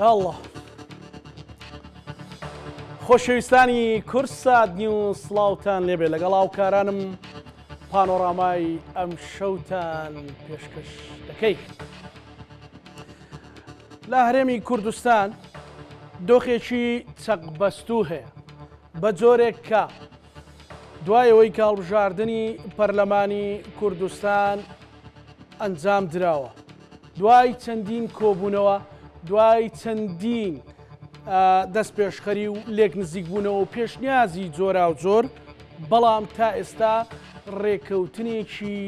یاڵڵا خۆشەویستانی کوردسات نیوز سڵاوتان لێبێ لەگەڵ هاوکارانم پانۆرامای ئەم شەوتان پێشکەش دەکەی. لە هەرێمی کوردستان دۆخێکی چەقبەستوو هەیە بە جۆرێک کە دوای ئەوەی کە هەڵبژاردنی پەرلەمانی کوردستان ئەنجام دراوە دوای چەندین کۆبوونەوە، دوای چەندین دەستپێشخەری و لێک نزیکبوونەوە و پێشنیازی جۆراوجۆر، بەڵام تا ئێستا ڕێکەوتنێکی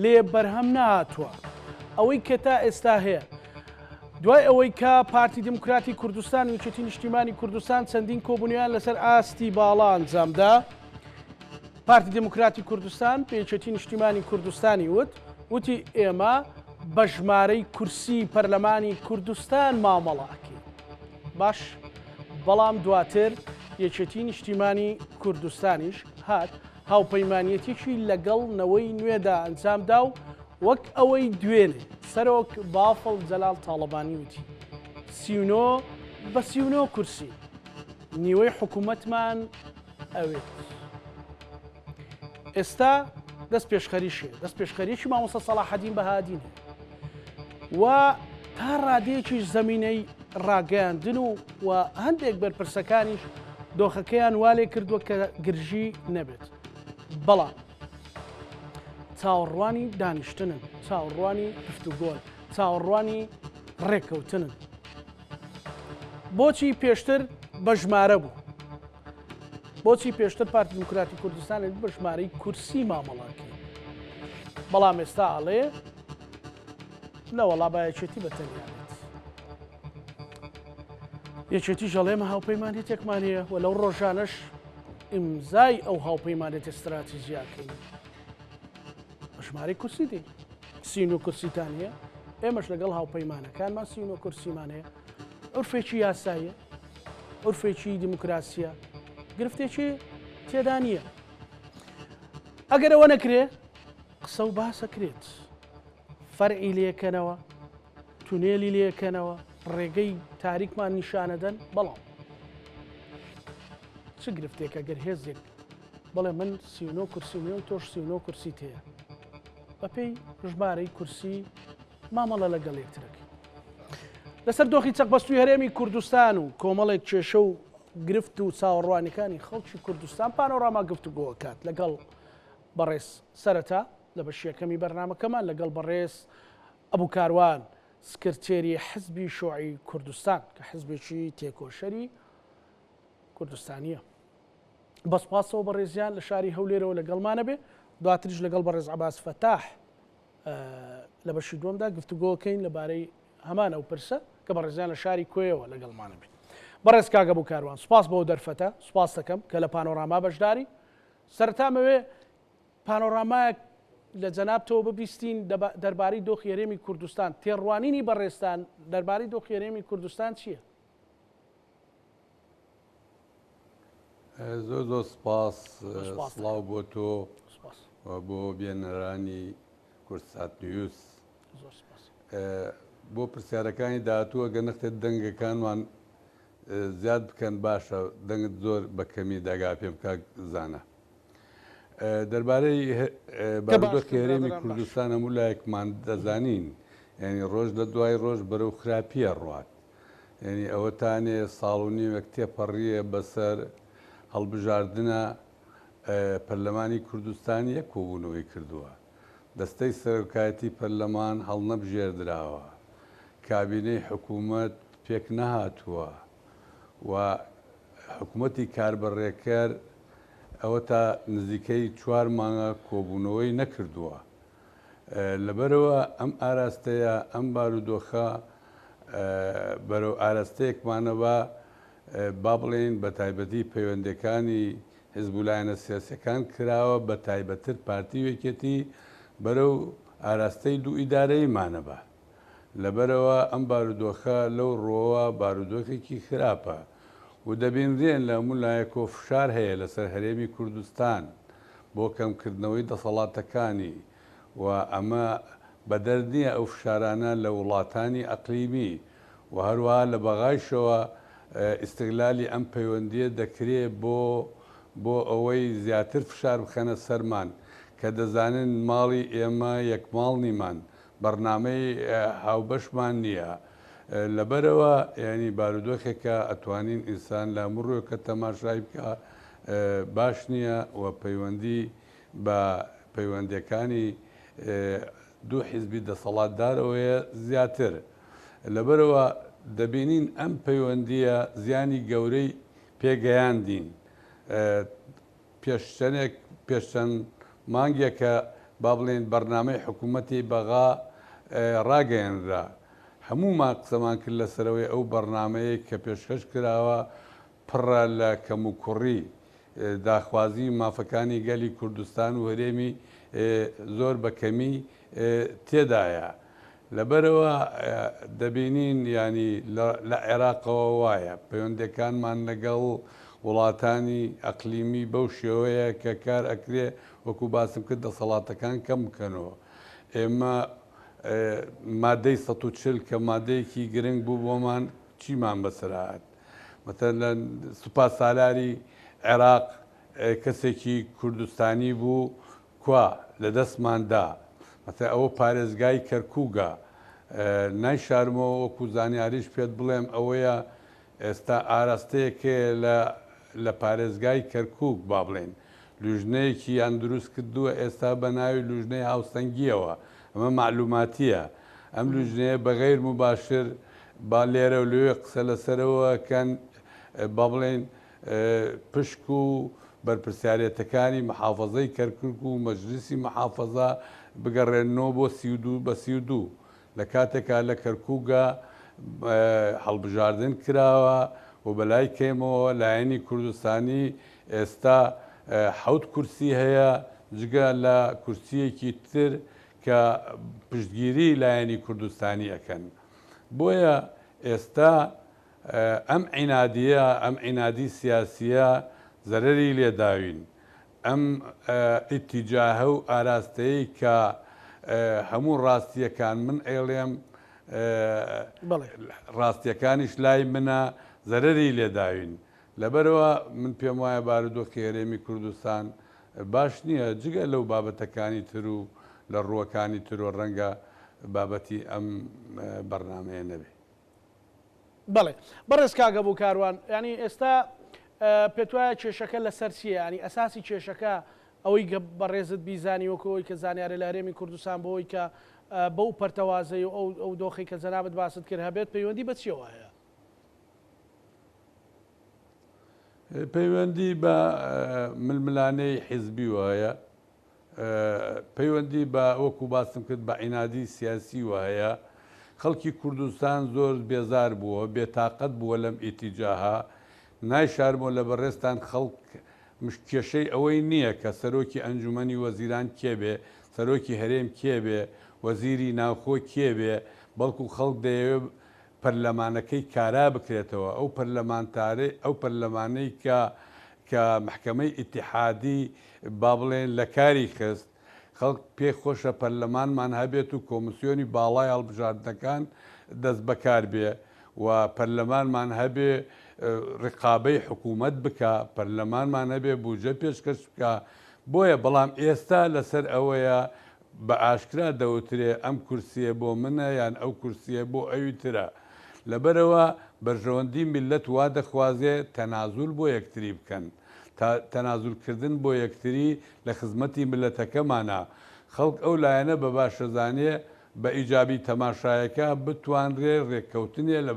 لێ بەرهەم نەهاتووە. ئەوەی کە تا ئێستا هەیە، دوای ئەوەی کە پارتی دیموکراتی کوردستان و یەکێتی نیشتیمانی کوردستان چەندین کۆبوونەوەیان لەسەر ئاستی باڵا ئەنجامدا، پارتی دیموکراتی کوردستان بە یەکێتی نیشتیمانی کوردستانی وت، وتی ئێمە بە ژمارەی کورسی پەرلەمانی کوردستان مامەڵە ئەکەین. باش، بەڵام دواتر یەکێتی نیشتیمانی کوردستانیش هات هاوپەیمانیەتیی لەگەڵ نەوەی نوێدا ئەنجامدا و وەک ئەوەی دوێنێ سەرۆک بافڵ جەلال تاڵەبانی وتی 39 بە 39 کورسی نیوەی حکوومەتمان ئەوێت. ئێستا دەست پێشخەریش هەیە دەست پێشخەریی مامۆستا سەڵاحەدین بەهادین هەیە و تا ڕادەیەکیش زەمینەی ڕاگەیاندن و و هەندێک بەرپرسەکانیش دۆخەکەیان وا لێ کردووە کە گرژی نەبێت بەڵام چاوەڕوانی دانیشتنن چاوەڕوانی گفتوگۆن چاوەڕوانی ڕێککەوتنن بۆچی پێشتر بە ژمارە بوو بۆچی پێشتر پارتی دیموکراتی کوردستان بە ژمارەی کورسی مامەڵاکەی بەڵام ئێستا ئەڵێ نەوەڵا با یەکێتی بە تەنیا بێت یەکێتیش ئەڵێ هاوپەیمانێتێکمان هەیە و لەو ڕۆژانەش ئیمزای ئەو هاوپەیمانێتە ستراتیژیاکەین بە ژمارەی کورسی دێ سینۆ کورسیتان هەیە ئێمەش لەگەڵ هاوپەیمانەکانمان سینۆ کورسیمان هەیە عرفێکی یاساییە عرفێکی دیموکراسیە گرفتێکی تێدا نییە ئەگەر ئەوە نەکرێ قسە و باسەکرێت فەرعی لێکەنەوە تونێلی لێکەنەوە ڕێگەی تاریکمان نیشانەدەن بەڵام چ گرفتێکە گەر هێزێک بڵێ من سیونۆ کورسی و تۆش سیونۆ کورسی تەیە بەپێی ژمارەی کورسی مامەڵە لەگەڵ یەکترەکەی. لەسەر دۆخی چەقبەستووی هەرێمی کوردستان و کۆمەڵێک کێشە و گرفت و چاوەڕوانیەکانی خەڵکی کوردستان پانۆراما گفتوگۆ ئەکات لەگەڵ بەڕێز سەرەتا لە بەشی یەکەمی بەرنامەکەمان لەگەڵ بەڕێز ئەبو کاروان سکرتێری حزبی شوعی کوردستان کە حزبێکی تێکۆشەری کوردستانیە. بە سوپاسەوە بەڕێزیان لە شاری هەولێرەوە لەگەڵمانە بێ دواتریش لەگەڵ بەڕێز عەباس فەتاح لە بەشی دووەمدا گفتوگۆکەین لەبارەی هەمان ئەو پرسە کە بەڕێزیان لە شاری کۆیەوە لەگەڵمانە بێت. بەڕێز کاک ئەبو کاروان سوپاس بۆ دەرفەتە، سوپاس دەکەم کە لە پانۆراما بەشداری. سەرەتا ئەمەوێ پانۆرامایەک لە جەنابتەوە ببیستین دەربارەی دۆخی هەرێمی کوردستان، تێڕوانینی بەڕێزتان دەربارەی دۆخی هەرێمی کوردستان چییە؟ زۆر زۆر سپاس سڵاو بۆ تۆ و بۆ بێنەرانی کوردسات نیوز بۆ پرسیارەکانی داهاتوو ئەگەر نەختێت دەنگەکانمان زیاد بکەن باشە دەنگت زۆر بە کەمی دەگا پێم کاک زانە دەربارەی بارودۆخی هەرێمی کوردستان هەموو لایەکمان دەزانین یعنی ڕۆژ لە دوای ڕۆژ بەرەو خراپیە ڕوات یەنی ئەوەتانێ ساڵ و نیوێک تێپەڕییە بەسەر هەڵبژاردنە پەرلەمانی کوردستان یەک کۆبوونەوەی کردووە. دەستەی سەرۆکایەتی پەرلەمان هەڵنەبژێردراوە. کابینەی حکوومەت پێک نەهاتووە و حکوومەتی کاربەڕێکەر ئەوەتا نزیکەی چوار مانگە کۆبوونەوەی نەکردووە. لەبەرئەوە ئەم ئاراستەیە، ئەم بارودۆخە بەرەو ئاراستەیەکمانە با با بڵێین بە تایبەتی پەیوەندەکانی حزب و لایەنە سیاسیەکان کراوە بە تایبەتتر پارتی و یەکێتی بەرەو ئاراستەی دوو ئیدارەییمانە بە. لەبەرئەوە ئەم بارودۆخە لەو ڕووەوە بارودۆخێکی خراپە و دەبینرێن لە هەموو لایەکەوە فشار هەیە لەسەر هەرێمی کوردستان بۆ کەمکردنەوەی دەسەڵاتەکانی و ئەمە بەدەر نییە ئەو فشارانە لە وڵاتانی ئەقلیمی. و هەروەها لە بەغایشەوە ئیستغلالی ئەم پەیوەندییە دەکرێ بۆ بۆ ئەوەی زیاتر فشار بخەنە سەرمان کە دەزانن ماڵی ئێمە یەک ماڵ نیمان، بەڕنامەی هاوبەشمان نییە. لەبەرئەوە یانی بارودۆخێکە ئەتوانین ئینسان لە هەموو ڕووێکە تەماشای بکا باش نییە و پەیوەندی بە پەیوەندیەکانی دوو حیزبی دەسەڵاتدارەوەیە زیاتر. لەبەرئەوە دەبینین ئەم پەیوەندییە زیانی گەورەی پێگەیاندین. پێش چەندێک، پێش چەند مانگێکە با بڵێین بەرنامەی حکوومەتی بەغا ڕاگەیەنرا. هەموومان قسەمان کرد لەسەرەوەی ئەو بەرنامەیەی کە پێشکەش کراوە پڕە لە کەموکوڕی، داخوازی مافەکانی گەلی کوردستان و هەرێمی زۆر بە کەمی تێدایە. لەبەرئەوە دەبینین یانی لە عێراقەوە وایە، پەیوەندیەکانمان لەگەڵ وڵاتانی ئەقلیمی بەو شێوەیە کە کار ئەکرێ وەکو باسم کرد دەسەڵاتەکان کەم بکەنەوە. ئێمە مادەی 140 کە مادەیەکی گرنگ بوو بۆمان چیمان بەسەر هات؟ مەسەلەن سوپا سالاری عێراق کەسێکی کوردستانی بوو کوا لە دەستمان دا؟ مەسەلەن ئەوە پارێزگای کەرکووکە نایشارمەوە وەکو زانیاریش پێت بڵێم ئەوەیە ئێستا ئاراستەیەک هەیە لە لە پارێزگای کەرکووک با بڵێین لوژنەیەکیان دروست کردووە ئێستا بە ناوی لوژنەی هاوسەنگییەوە ئەمە مەعلوماتییە ئەم لوژنەیە بە غەیر موباشر با لێرە و لەوێ قسە لەسەرەوە ئەکەن با بڵێین پشک و بەرپرسیارێتەکانی محافەزەی کەرکوک و مەجلیسی محافەزە بگەڕێننەوە بۆ 32 بە 32 لە کاتێکا لە کەرکوکا هەڵبژاردن کراوە و بەلای کەمەوە لایەنی کوردستانی ئێستا حەوت کورسی هەیە جگە لە کورسیەکی تر کە پشتگیری لایەنی کوردستانی ئەکەن بۆیە ئێستا ئەم عینادیە ئەم عینادی سیاسیە زەرەری لێ داوین ئەم ئیتیجاهە و ئاراستەیەی کە هەموو ڕاستیەکان من ئەیڵێم ڕاستیەکانیش لای منە زەرەری لێ داوین لەبەرئەوە من پێم وایە بارودۆخی هەرێمی کوردستان باش نییە، جگە لەو بابەتەکانی تر و لە ڕووەکانی تر و ڕەنگە بابەتی ئەم بەڕنامەیە نەبێ. بەڵێ بەڕێز کاک ئەبو کاروان، یانی ئێستا پێتوایە کێشەکە لەسەر چییە؟ یانی ئەساسی کێشەکە ئەوەی کە بەڕێزت بیزانی وەکو ئەوەی کە زانیارە لە هەرێمی کوردستان بۆ ئەوەی کە بەو پەرتەوازەی و ئەو دۆخەی کە جەنابت باست کرد هەبێت پەیوەندی بە چییەوە هەیە؟ پەیوەندی بە ململانێی حیزبیوە هەیە، پەیوەندی بە وەکو باسم کرد بە عینادی سیاسیوە هەیە. خەڵکی کوردستان زۆر بێزار بووە، بێتاقەت بووە لەم ئیتیجاهە. نایشارمەوە لە بەڕێزتان خەڵک مش کێشەی ئەوەی نییە کە سەرۆکی ئەنجومەنی وەزیران کێ بێ، سەرۆکی هەرێم کێ بێ، وەزیری ناوخۆ کێ بێ، بەڵکو خەڵک دەیەوێ پەرلەمانەکەی کارا بکرێتەوە، ئەو پەرلەمانتارەی ئەو پەرلەمانەی کە کە مەحکەمەی ئیتیحادی با بڵێین لە کاری خست، خەڵک پێی خۆشە پەرلەمانمان هەبێت و کۆمسیۆنی باڵای هەڵبژاردنەکان دەست بەکار بێ و پەرلەمانمان هەبێ ڕقابەی حکوومەت بکا، پەرلەمانمان هەبێ بوجە پێشکەش بکا، بۆیە بەڵام ئێستا لەسەر ئەوەیە بە ئاشکرا دەوترێ ئەم کورسییە بۆ منە یان ئەو کورسییە بۆ ئەوی ترە. لەبەرئەوە بەرژەوەندی میللەت وا دەخوازێ تەنازول بۆ یەکتری بکەن. تا تەنازول کردن بۆ یەکتری لە خزمەتی میللەتەکەمانە. خەڵک ئەو لایەنە بە باش دەزانێ بە ئیجابی تەماشایەکە بتوانرێ رێککەوتنێ لە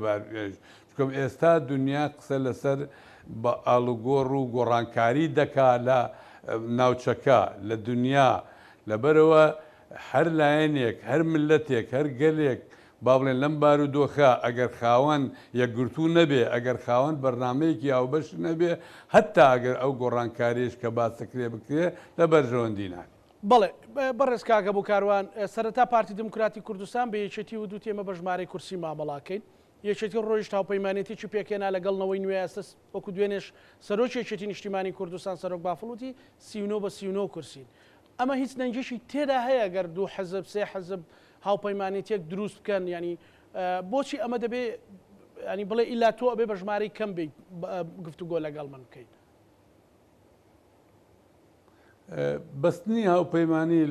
چونکە ئێستا دونیا قسە لەسەر بە ئاڵوگۆڕ و گۆڕانکاری دەکا لە ناوچەکە، لە دونیا، لەبەرئەوە هەر لایەنێک، هەر میللەتێک، هەر گەلێک با بڵێن لەم بارودۆخە ئەگەر خاوەن یەکگرتوو نەبێ، ئەگەر خاوەن بەرنامەیەکی هاوبەش نەبێ، هەتا ئەگەر ئەو گۆڕانکارییەش کە باس دەکرێ بکرێ، لە بەرژەوەندی نابێ. بەڵێ بەڕێز کاک ئەبو کاروان، سەرەتا پارتی دیموکراتی کوردستان بە یەکێتی وتووتی ئێمە بە ژمارەی کورسی مامەڵە ئەکەین. یەکێتی ڕۆیشت هاوپەیمانێتیی پێکهێنا لەگەڵ نەوەی نوێ، ئێستا وەکو دوێنێش سەرۆکی یەکێتی نیشتیمانی کوردستان سەرۆک بافڵ وتی 39 بە 39 کورسین. ئەمە هیچ نەنگیی تێدا هەیە گەر دوو حزب سێ حزب هاوپەیمانێتیەک دروست بکەن یانی بۆچی ئەمە دەبێ ینی بڵێ ئیلا تۆ ئەبێ بە ژمارەی کەم بیت گفتوگۆ لەگەڵ من بکەیت. بەستنی هاوپەیمانی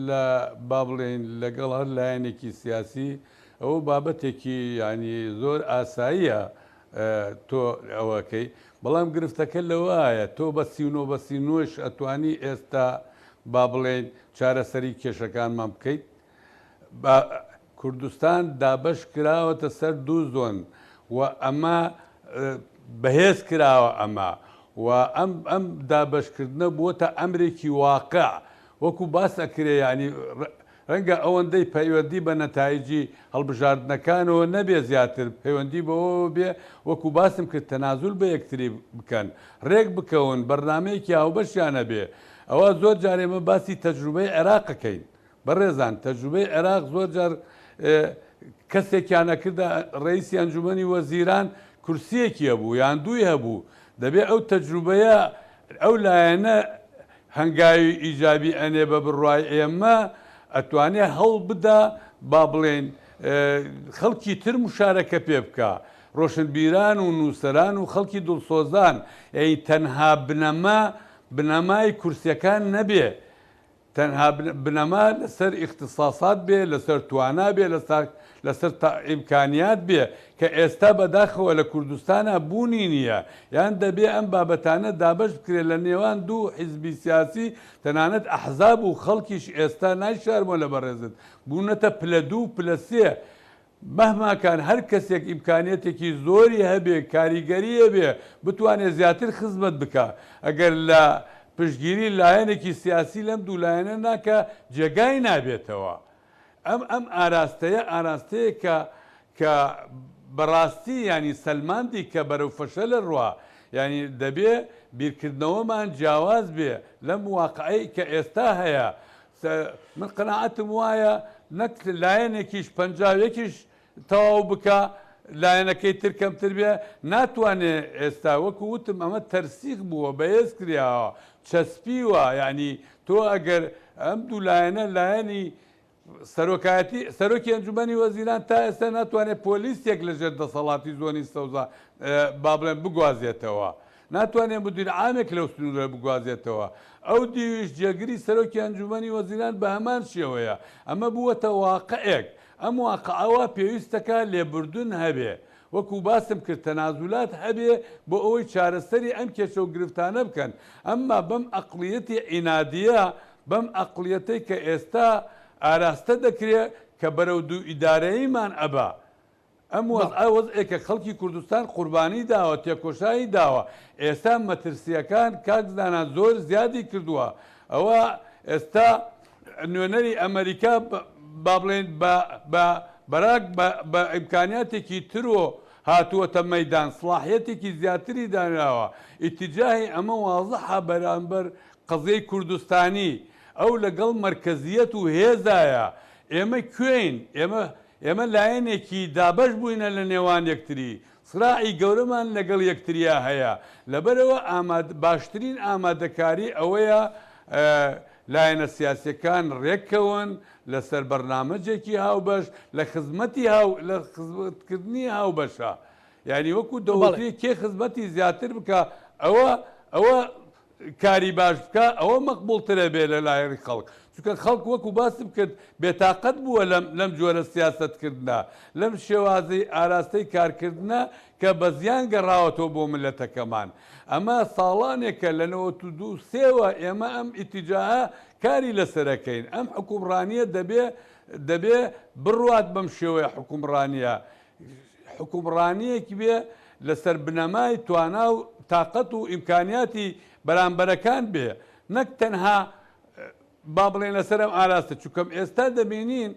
لە با بڵێین لەگەڵ هەر لایەنێکی سیاسی ئەوە بابەتێکی یانی زۆر ئاساییە تۆ ئەوەکەی بەڵام گرفتەکە لەوایە تۆ بە سیونۆ بە سینۆش ئەتوانی ئێستا با بڵێین چارەسەری کێشەکانمان بکەیت با کوردستان دابەش کراوەتە سەر دوو زۆن و ئەمە بەهێز کراوە ئەمە و ئەم ئەم دابەشکردنە بووەتە ئەمرێکی واقع وەکو باس ئەکرێ یانی ڕەنگە ئەوەندەی پەیوەندی بە نەتایجی هەڵبژاردنەکانەوە نەبێ زیاتر پەیوەندی بەوەوە بێ وەکو باسم کرد تەنازول بە یەکتری بکەن ڕێک بکەون بەرنامەیەکی هاوبەشیان هەبێ ئەوە زۆر جار ئێمە باسی تەجروبەی عێراق ئەکەین بەڕێزان تەجروبەی عێراق زۆر جار کەسێکیان ئەکردە ڕئیسی ئەنجومەنی وەزیران کورسیەکی هەبوو یان دووی هەبوو دەبێ ئەو تەجروبەیە ئەو لایەنە هەنگاوی ئیجابی ئەنێ بە بڕوای ئێمە ئەتوانێ هەوڵ بدا با بڵێین خەڵکی تر مشارەکە پێ بکا ڕۆشنبیران و نووسەران و خەڵکی دڵسۆزان ئەی تەنها بنەما بنەمای کورسیەکان نەبێ تەنها بنەما لەسەر ئیختساسات بێ، لەسەر توانا بێ، لەسەر ئیمکانیات بێ، کە ئێستا بەداخەوە لە کوردستانا بوونی نییە، یان دەبێ ئەم بابەتانە دابەش بکرێ لە نێوان دوو حیزبی سیاسی، تەنانەت ئەحزاب و خەڵکیش ئێستا نایشارمەوە لە بەڕێزت، بوونەتە پلە دوو و پلە سێ، مهما کان هەر کەسێک ئیمکانیەتێکی زۆری هەبێ کاریگەری هەبێ بتوانێ زیاتر خزمەت بکا ئەگەر لە پشتگیری لایەنێکی سیاسی لەم دوو لایەنە ناکا جێگای نابێتەوە ئەم ئەم ئاراستەیە ئاراستەیەکە کە بەڕاستی یانی سەلماندی کە بەرەو فەشەلە ڕوا یانی دەبێ بیرکردنەوەمان جیاواز بێ لەم واقعەی کە ئێستا هەیە من قەناعەتم وایە نەک لایەنێکیش 51یش تەواو بکا لایەنەکەی تر کەمتر بێ ناتوانێ ئێستا وەکو وتم ئەمە تەرسیخ بووە بەهێز کریاوە چەسپیوە یعنی تۆ ئەگەر ئەم دوو لایەنە لایەنی سەرۆکایەتی سەرۆکی ئەنجومەنی وەزیران تا ئێستا ناتوانێت پۆلیسێک لەژێر دەسەڵاتی زۆنی سەوزا با بڵێن بگوازێتەوە ناتوانێت مدیر عامێک لەو سنوورە بگوازێتەوە. ئەو دیویش جێگری سەرۆکی ئەنجوومەنی وەزیران بە هەمان شێوەیە. ئەمە بووەتە واقعێک. ئەم واقعە وا پێویستەکا لێبوردن هەبێ. وەکوو باسم کرد تەنازولات هەبێ بۆ ئەوەی چارەسەری ئەم کێشە و گرفتانە بکەن. ئەمما بەم ئەقڵیەتی عینادییە، بەم ئەقڵیەتەی کە ئێستا ئاراستە دەکرێ کە بەرەو دوو ئیدارەییمان ئەبا. ئەم وەزعە وەزعێکە خەڵکی کوردستان قوربانی داوە، تێکۆشانی داوە، ئێستا مەترسییەکان کاک زانا زۆر زیادی کردووە، ئەوە ئێستا نوێنەری ئەمەریکا با بڵێین بە بەراک بە ئیمکانیاتێکی ترۆ هاتووەتە مەیدان، سڵاحیەتێکی زیاتری دانراوە، ئیتیجاهی ئەمە وازحە بەرامبەر قەزیەی کوردستانی، ئەو لەگەڵ مەرکەزیەت و هێزایە، ئێمە کوێین؟ ئێمە ئێمە لایەنێکی دابەش بووینە لە نێوان یەکتری، سراعی گەورەمان لەگەڵ یەکتریا هەیە، لەبەرئەوە ئاماد باشترین ئامادەکاری ئەوەیە لایەنە سیاسیەکان رێککەون لەسەر بەرنامەجێکی هاوبەش لە خزمەتی هاو لە خزمەتکردنی هاوبەشە یانی وەکو دەوترێ کێ خزمەتی زیاتر بکا ئەوە ئەوە کاری باش بکا ئەوە مەقبوڵترە بێ لە لایەنی خەڵک چونکە خەڵک وەکو باسم کرد بێتاقەت بووە لەم لەم جۆرە سیاسەت کردنە لەم شێوازی ئاراستەی کارکردنە کە بە زیان گەڕاوەتەوە بۆ ملەتەکەمان ئەمە ساڵانێکە لە 92 سێوە ئێمە ئەم ئیتیجاهە کاری لەسەرەکەین ئەم حکومڕانیە دەبێ دەبێ بڕوات بەم شێوەیە حکومڕانیە حوکمڕانییەک بێ لەسەر بنەمای توانا و تاقەت و ئیمکانیاتی بەرامبەرەکان بێ نەک تەنها با بڵێن لەسەر ئەم ئاراستە چونکەم ئێستا دەبینین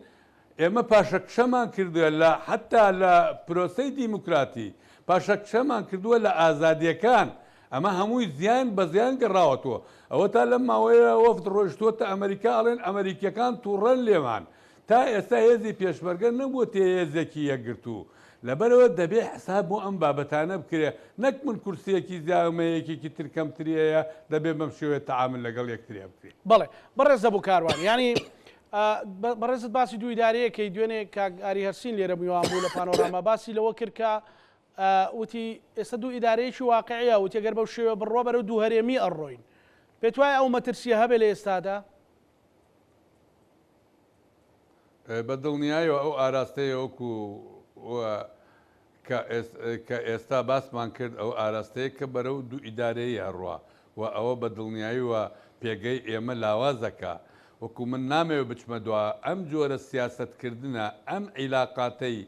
ئێمە پاشەکشەمان کردووە لە حتا لە پرۆسەی دیموکراتی پاشەکشەمان کردووە لە ئازادیەکان ئەمە هەمووی زیان بە زیان گەڕاوەتەوە ئەوە تا لەم ماوەیە وەفد ڕۆیشتووەتە ئەمریکا ئەڵێن ئەمریکیەکان تووڕەن لێمان تا ئێستا هێزی پێشمەرگە نەبووەتە هێزێکی یەکگرتوو، لەبەرئەوە دەبێ حساب بۆ ئەم بابەتانە بکرێ، نەک من کورسییەکی زیاومە یەکێکی تر کەمتری هەیە، دەبێ بەم شێوەیە تەعامول لەگەڵ یەکتریا بکرێ. بەڵێ بەڕێز ئەبو کاروان، یانی بەڕێزت باسی دوو ئیدارەیەکەی، دوێنێ کاک ئاری هەرسین لێرە میوان بوو لە پانۆراما باسی لەوە کرد کە. وتی ئێستا دوو ئیدارەیەکی واقعیە وتی گەر بەو شێوە بڕوا بەرەو دوو هەرێمی ئەڕۆین پێت وایە ئەو مەترسیە هەبێ لە ئێستادا؟ بە دڵنیایەوە ئەو ئاراستەیە وەکو کە ئێستا باسمان کرد ئەو ئاراستەیە کە بەرەو دوو ئیدارەیی ئەڕوا و ئەوە بە دڵنیاییوە پێگەی ئێمە لاواز ئەکا. وەکو من نامەوێ بچمە دوا ئەم جۆرە سیاسەت کردنە ئەم عیلاقاتەی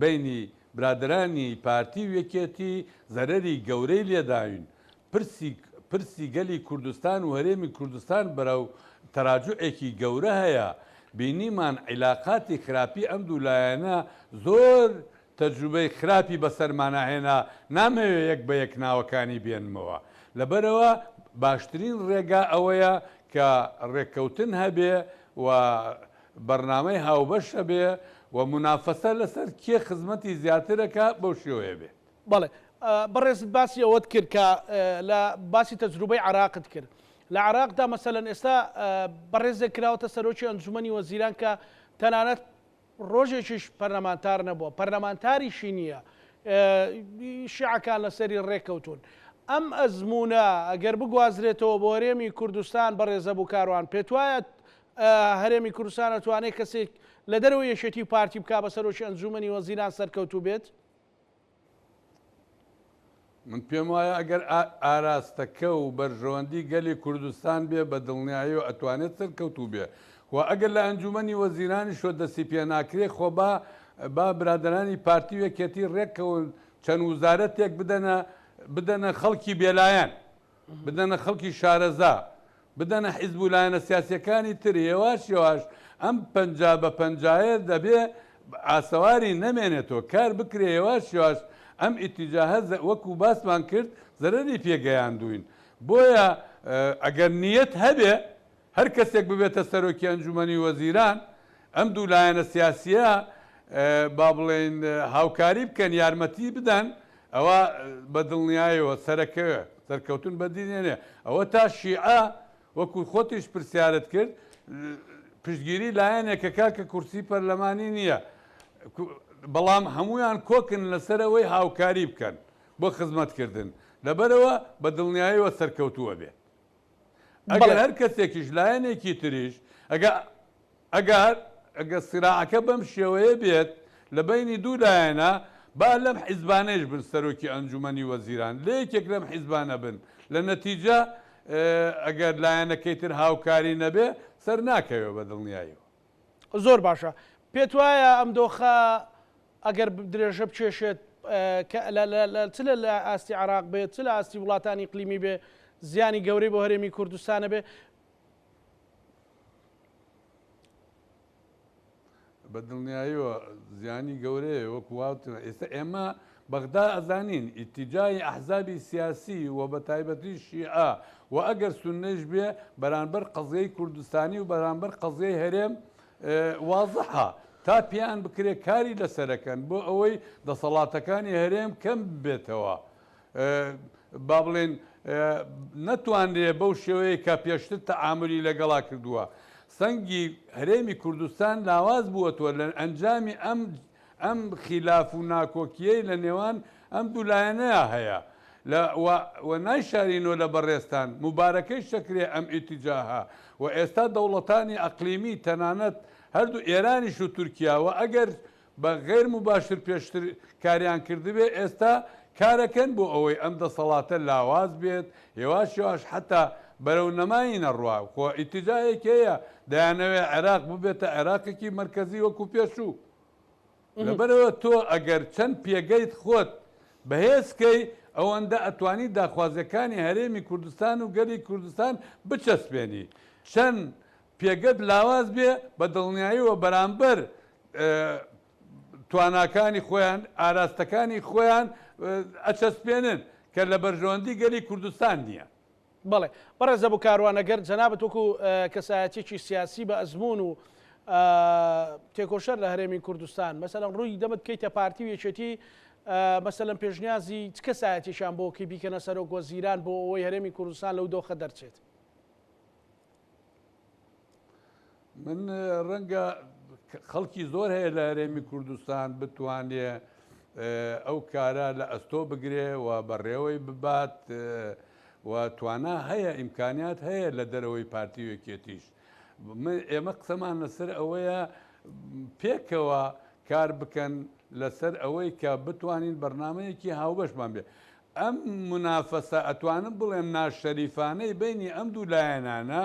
بەینی برادەرانی پارتی و یەکێتی زەرەری گەورەی لێداوین پرسی پرسی گەلی کوردستان و هەرێمی کوردستان بەرەو تەراجوعێکی گەورە هەیە، بینیمان عیلاقاتی خراپی ئەم دوو لایەنە زۆر تەجروبەی خراپی بەسەرمانا هێنا، نامەوێ یەک بە یەک ناوەکانی بێنمەوە، لەبەرئەوە باشترین ڕێگا ئەوەیە کە ڕێککەوتن هەبێ و بەرنامەی هاوبەش هەبێ و مونافەسە لەسەر کێ خزمەتی زیاتر ئەکا بەو شێوەیە بێت. بەڵێ بەڕێزت باسی ئەوەت کرد کە لە باسی تەجروبەی عێراقت کرد لە عێراقدا مەسەلەن ئێستا بەڕێزێک کراوەتە سەرۆکی ئەنجومەنی وەزیران کە تەنانەت ڕۆژێکیش پەرلەمانتار نەبووە پەرلەمانتاریشی نییە شیعەکان لەسەری ڕێککەوتون ئەم ئەزمونە ئەگەر بگوازرێتەوە بۆ هەرێمی کوردستان بەڕێزە بوو کاروان پێتوایە هەرێمی کوردستان ئەتوانێت کەسێک لە دەرەوەی یەکێتی و پارتی بک بە سەرۆکی ئەنجومەنی وەزیران سەرکەوتوو بێت؟ من پێم وایە ئەگەر ئاراستەکە و بەرژەوەندی گەلی کوردستان بێ بە دڵنیاییەوە ئەتوانێت سەرکەوتوو بێ و ئەگەر لە ئەنجومەنی وەزیرانیشەوە دەستی پێ ناکرێ خۆ با با برادەرانی پارتی و یەکێتی ڕێککەون چەند وزارەتێک بدەنە بدەنە خەڵکی بێلایەن بدەنە خەڵکی شارەزا، بدەنە حیزب و لایەنە سیاسیەکانی تر، هێواش هێواش ئەم 50 بە پەنجایە دەبێ ئاسەواری نەمێنێتەوە، کار بکرێ هێواش هێواش ئەم ئیتیجاهە وەکو باسمان کرد زەرەری پێ گەیاندووین، بۆیە ئەگەر نیەت هەبێ هەر کەسێک ببێتە سەرۆکی ئەنجومەنی وەزیران ئەم دوو لایەنە سیاسیە با بڵێین هاوکاری بکەن یارمەتی بدەن ئەوە بە دڵنیایەوە سەرەکەوێ سەرکەوتن بەدی نێنێ ئەوە تا شیعە وەکو خۆتیش پرسیارت کرد پشتگیری لایەنێکەکە کە کورسی پەرلەمانی نییە بەڵام هەمویان کۆکن لەسەر ئەوەی هاوکاری بکەن بۆ خزمەتکردن لەبەرەوە بە دڵنیایەوە سەرکەوتووە بێت ئەگەر هەر کەسێکیش لایەنێکی تریش ئەگە ئەگەر ئەگە سیراعەکە بەم شێوەیە بێت لە بەینی دوو لایەنە با لەم حیزبانەیش بن سەرۆکی ئەنجومەنی وەزیران لە یەکێک لەم حیزبانە بن لە نەتیجە ئەگەر لایەنەکەی تر هاوکاری نەبێ سەر ناکەوێ بە دڵنیایەوە. زۆر باشە پێت وایە ئەم دۆخە ئەگەر درێژە بکێشێت کە چ لە ئاستی عێراق بێت چ لە ئاستی وڵاتانی ئیقلیمی بێ زیانی گەورەی بۆ هەرێمی کوردستانە بێ؟ بە دڵنیاییەوە زیانی گەورەیە وەکو واوتن ئێستا ئێمە بەغدا ئەزانین ئیتیجاهی ئەحزابی سیاسی و بە تایبەتی شیعە و ئەگەر سوننەیش بێ بەرانبەر قەزیەی کوردستانی و بەرانبەر قەزیەی هەرێم وازحە تا پێیان بکرێ کاری لەسەرەکەن بۆ ئەوەی دەسەڵاتەکانی هەرێم کەم ببێتەوە با بڵێن نەتوانرێ بەو شێوەیە کە پێشتر تەعاملی لەگەڵا کردووە سەنگی هەرێمی کوردستان لاواز بووەتەوە لە ئەنجامی ئەم ئەم خیلاف و ناکۆکییەی لە نێوان ئەم دوو لایەنەیا هەیە لە و و نایشارینۆ لە بەڕێزتان موبارەکەیش دەکرێ ئەم ئیتیجاهە و ئێستا دەوڵەتانی ئەقلیمی تەنانەت هەردوو ئێرانیش و تورکیا و ئەگەر بە غەیر موباشر پێشتر کاریان کردبێ ئێستا کارەکەن بۆ ئەوەی ئەم دەسەڵاتە لاواز بێت هێواش هێواش حەتا بەرەو نەمانی نەڕوا خۆ ئیتیجاهێک هەیە دەیانەوێ عێراق ببێتە عێراقێکی مەرکەزی وەکو پێشوو لەبەرئەوە تۆ ئەگەر چەند پێگەیت خۆت بەهێز کەی ئەوەندە ئەتوانی داخوازیەکانی هەرێمی کوردستان و گەلی کوردستان بچەسپێنی چەند پێگەت لاواز بێ بە دڵنیاییەوە بەرامبەر تواناکانی خۆیان ئاراستەکانی خۆیان ئەچەسپێنن کە لە بەرژەوەندی گەلی کوردستان نییە. بەڵێ بەڕێز ئەبو کاروان ئەگەر جەنابت وەکو کەسایەتیەکی سیاسی بە ئەزموون و تێکۆشەر لە هەرێمی کوردستان مەسەلەن ڕووی دەمت بکەیتە پارتی و یەکێتی مەسەلەن پێشنیازی چ کەسایەتیەکیان بۆ کەی بیکەنە سەرۆک وەزیران بۆ ئەوەی هەرێمی کوردستان لەو دۆخە دەرچێت؟ من ڕەنگە خەڵکی زۆر هەیە لە هەرێمی کوردستان بتوانێ. ئەو کارە لە ئەستۆ بگرێ و بەڕێوەی ببات و توانا هەیە ئیمکانیات هەیە لە دەرەوەی پارتی و یەکێتیش. ئێمە قسەمان لەسەر ئەوەیە پێکەوە کار بکەن لەسەر ئەوەی کە بتوانین بەرنامەیەکی هاوبەشمان بێ. ئەم مونافەسە ئەتوانم بڵێم ناشەریفانەی بەینی ئەم دوو لایەنانە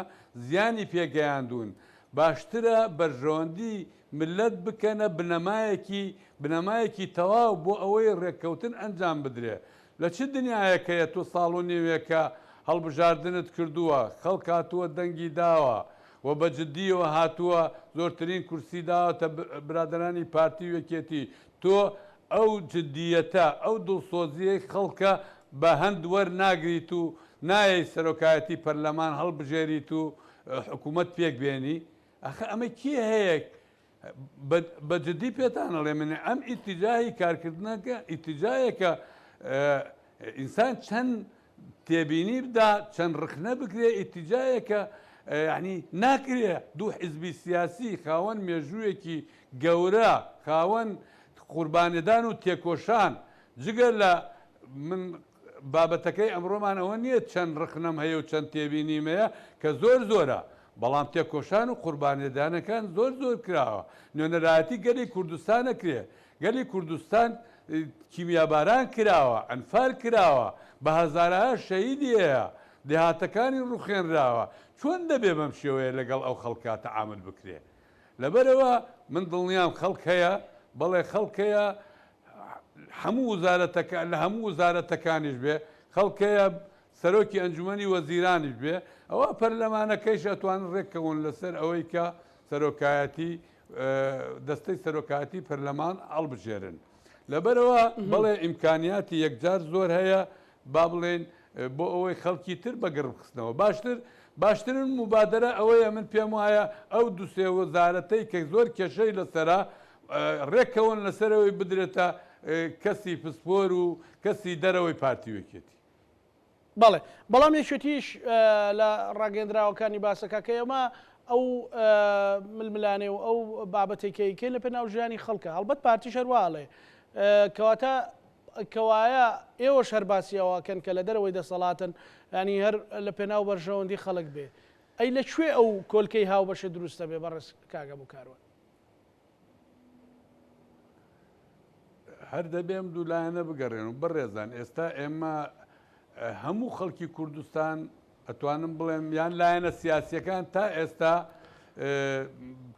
زیانی پێگەیاندوون. باشترە بەرژەوەندی مللەت بکەنە بنەمایەکی بنەمایەکی تەواو بۆ ئەوەی ڕێککەوتن ئەنجام بدرێ. لە چ دنیایەکەیە تۆ ساڵ و نیوێکە هەڵبژاردنت کردووە، خەڵک هاتووە دەنگی داوە و بە جدییەوە هاتووە زۆرترین کورسی داوەتە برادەرانی پارتی و یەکێتی، تۆ ئەو جدییەتە، ئەو دڵسۆزییەی خەڵکە بە هەند وەرناگریت و نایەی سەرۆکایەتی پەرلەمان هەڵبژێریت و حکوومەت پێک بێنی؟ ئاخر ئەمە کێ هەیە بە جدی پێتان ئەڵێم من ئەم ئیتیجاهی کارکردنەکە ئیتیجاهێکە ئینسان چەند تێبینی بدا چەند ڕخنە بکرێ ئیتیجاهێکە یعنی ناکرێ دوو حزبی سیاسی خاوەن مێژوویەکی گەورە خاوەن قوربانیدان و تێکۆشان جگە لە من بابەتەکەی ئەمڕۆمان ئەوە نییە چەند ڕەخنەم هەیە و چەند تێبینیم هەیە کە زۆر زۆرە، بەڵام تێکۆشان و قوربانیدانەکان زۆر زۆر کراوە. نوێنەرایەتی گەلی کوردستان ئەکرێ. گەلی کوردستان کیمیاباران کراوە، ئەنفال کراوە، بە هەزارەها شەهیدی هەیە، دێهاتەکانی ڕوخێنراوە. چۆن دەبێ بەم شێوەیە لەگەڵ ئەو خەڵکە تەعامول بکرێ؟ لەبەرئەوە من دڵنیام خەڵک هەیە، بەڵێ خەڵک هەیە هەموو وزارەتەکە لە هەموو وزارەتەکانیش بێ خەڵک هەیە سەرۆکی ئەنجومەنی وەزیرانیش بێ ئەوە پەرلەمانەکەیش ئەتوانن ڕێککەون لەسەر ئەوەی کە سەرۆکایەتی دەستەی سەرۆکایەتی پەرلەمان هەڵبژێرن لەبەرەوە بەڵێ ئیمکانیاتی یەکجار زۆر هەیە با بڵێین بۆ ئەوەی خەڵکی تر بە گڕ بخستنەوە باشتر باشترین موبادەرە ئەوەیە من پێم وایە ئەو دوسێ وەزارەتەی کە زۆر کێشەی لەسەرە ڕێککەون لەسەرەوەی بدرێتە کەسی پسپۆر و کەسی دەرەوەی پارتی و یەکێتی. بەڵێ بەڵام یەکێتیش لە ڕاگەندراوەکانی باسەکە کە ئێمە ئەو ململانێ و ئەو بابەتێک کە یکەین لە پێناو ژیانی خەڵکە هەڵبەت پارتیش هەروا ئەڵێ کەواتە کەوایە ئێوەش هەر باسی ئەوە ئەکەن کە لە دەرەوەی دەسەڵاتن یانی هەر لە پێناو بەرژەوەندی خەڵک بێ ئەی لە کوێ ئەو کۆلکەی هاوبەشە دروست دەبێ بەڕێز کاک ئەبو کاروان؟ هەر دەبێ ئەم دوو لایەنە بگەڕێن و بەڕێزان ئێستا ئێمە هەموو خەڵکی کوردستان ئەتوانم بڵێم یان لایەنە سیاسیەکان تا ئێستا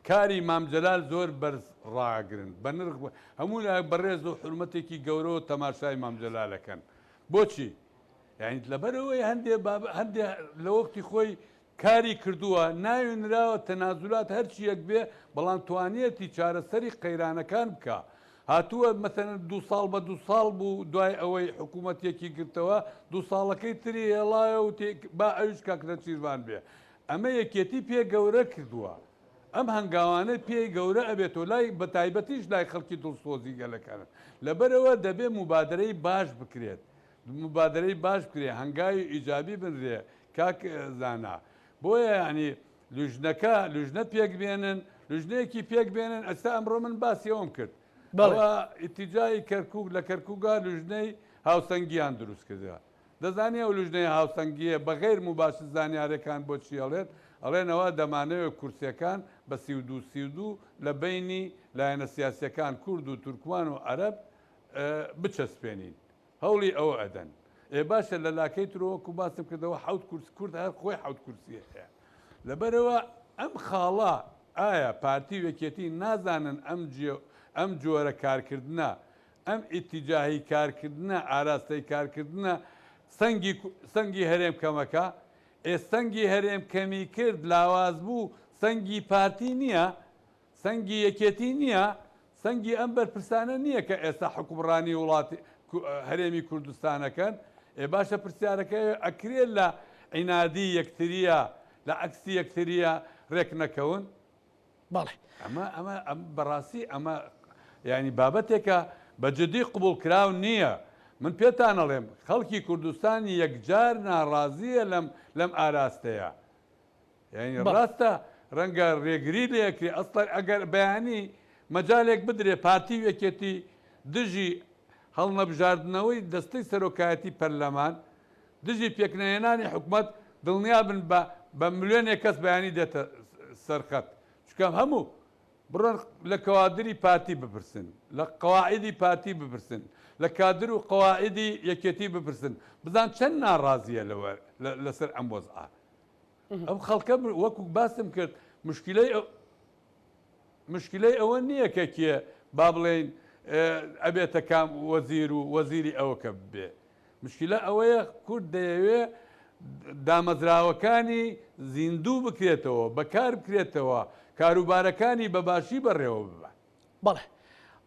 کاری مام جەلال زۆر بەرز ڕاگرن بە نرخ هەموو لایەک بەڕێز و حورمەتێکی گەورەوە تەماشای مام جەلالەکەن بۆچی یعنی لەبەرەوەی هەندێ هەندێ لە وەختی خۆی کاری کردووە، ناوی نراوە تەنازولات هەرچییەک بێ، بەڵام توانیەتی چارەسەری قەیرانەکان بکا. هاتووە مەسەلەن دوو ساڵ بە دوو ساڵ بوو دوای ئەوەی حکوومەت یەکی گرتەوە، دوو ساڵەکەی تری هێڵایەوە وتی با ئەویش کاک نەچیرڤان بێ. ئەمە یەکێتی پێ گەورە کردووە. ئەم هەنگاوانە پێی گەورە ئەبێتەوە لای بەتایبەتیش لای خەڵکی دڵسۆزی گەلەکانن. لەبەرئەوە دەبێ موبادەرەی باش بکرێت. موبادەرەی باش بکرێ، هەنگاوی ئیجابی بنرێ کاک زانا. بۆیە یانی لوژنەکە لوژنە پێک بێنن، لوژنەیەکی پێک بێنن، ئەستا ئەمڕۆ من باسی ئەوەم کرد. ئەوە ئیتیجاهی کەرکووک لە کەرکووکا لوژنەی هاوسەنگیان دروست کردوە. دەزانی ئەو لوژنەی هاوسەنگییە بە غەیر موباشر زانیارەکان بۆ چی ئەڵێن؟ ئەڵێن ئەوە دەمانەوێ کورسیەکان بە 32 32 لە بەینی لایەنە سیاسیەکان کورد و تورکمان و عەرەب بچەسپێنین. هەوڵی ئەوە ئەدەن. ئێ باشە لە لاکەی ترۆ وەکو باسم کردەوە حەوت کورس کورد هەر خۆی حەوت کورسی هەیە. لەبەرئەوە ئەم خاڵە ئایا پارتی و یەکێتی نازانن ئەم جێ ئەم جۆرە کارکردنە ئەم ئیتیجاهی کارکردنە ئاراستەی کارکردنە سەنگی سەنگی هەرێم کەمەکا؟ ئێ سەنگی هەرێم کەمی کرد لاواز بوو سەنگی پارتی نییە؟ سەنگی یەکێتی نییە، سەنگی ئەم بەرپرسانە نییە کە ئێستا حوکمڕانی وڵاتی هەرێمی کوردستانەکەن، ئێ باشە پرسیارەکە ئەکرێ لە عینادی یەکتریە لە عەکسی یەکتریە رێک نەکەون؟ بەڵێ. ئەمە ئەمە بەڕاستی ئەمە یانی بابەتێکە بە جدی قبوڵکراو نییە. من پێتان ئەڵێم خەڵکی کوردستان یەکجار ناڕازییە لەم لەم ئاراستەیە. یانی ڕاستە ڕەنگە ڕێگری لێ ئەکرێ ئەسڵەن ئەگەر بەیانی مەجالێک بدرێ پارتی و یەکێتی دژی. هەڵنەبژاردنەوەی دەستەی سەرۆکایەتی پەرلەمان دژی پێکنەهێنانی حکومەت دڵنیابن بە بە ملیۆنێک کەس بەیانی دێتە سەر خەت چونکە هەموو بڕۆن لە کەوادری پارتی بپرسن لە قەواعیدی پارتی بپرسن لە کادر و قەواعیدی یەکێتی بپرسن بزان چەند ناڕازیە لەوە لەسەر ئەم وەزعە ئەم خەڵکە وەکو باسم کرد مشکلەی مشکلەی ئەوە نییە کە کێ با بڵێین ئەبێتە کام وەزیر و وەزیری ئەوە کە بێ مشکلە ئەوەیە کورد دەیەوێ دامەزراوەکانی زیندوو بکرێتەوە بەکار بکرێتەوە کاروبارەکانی بە باشی بەڕێوە ببات. بەڵێ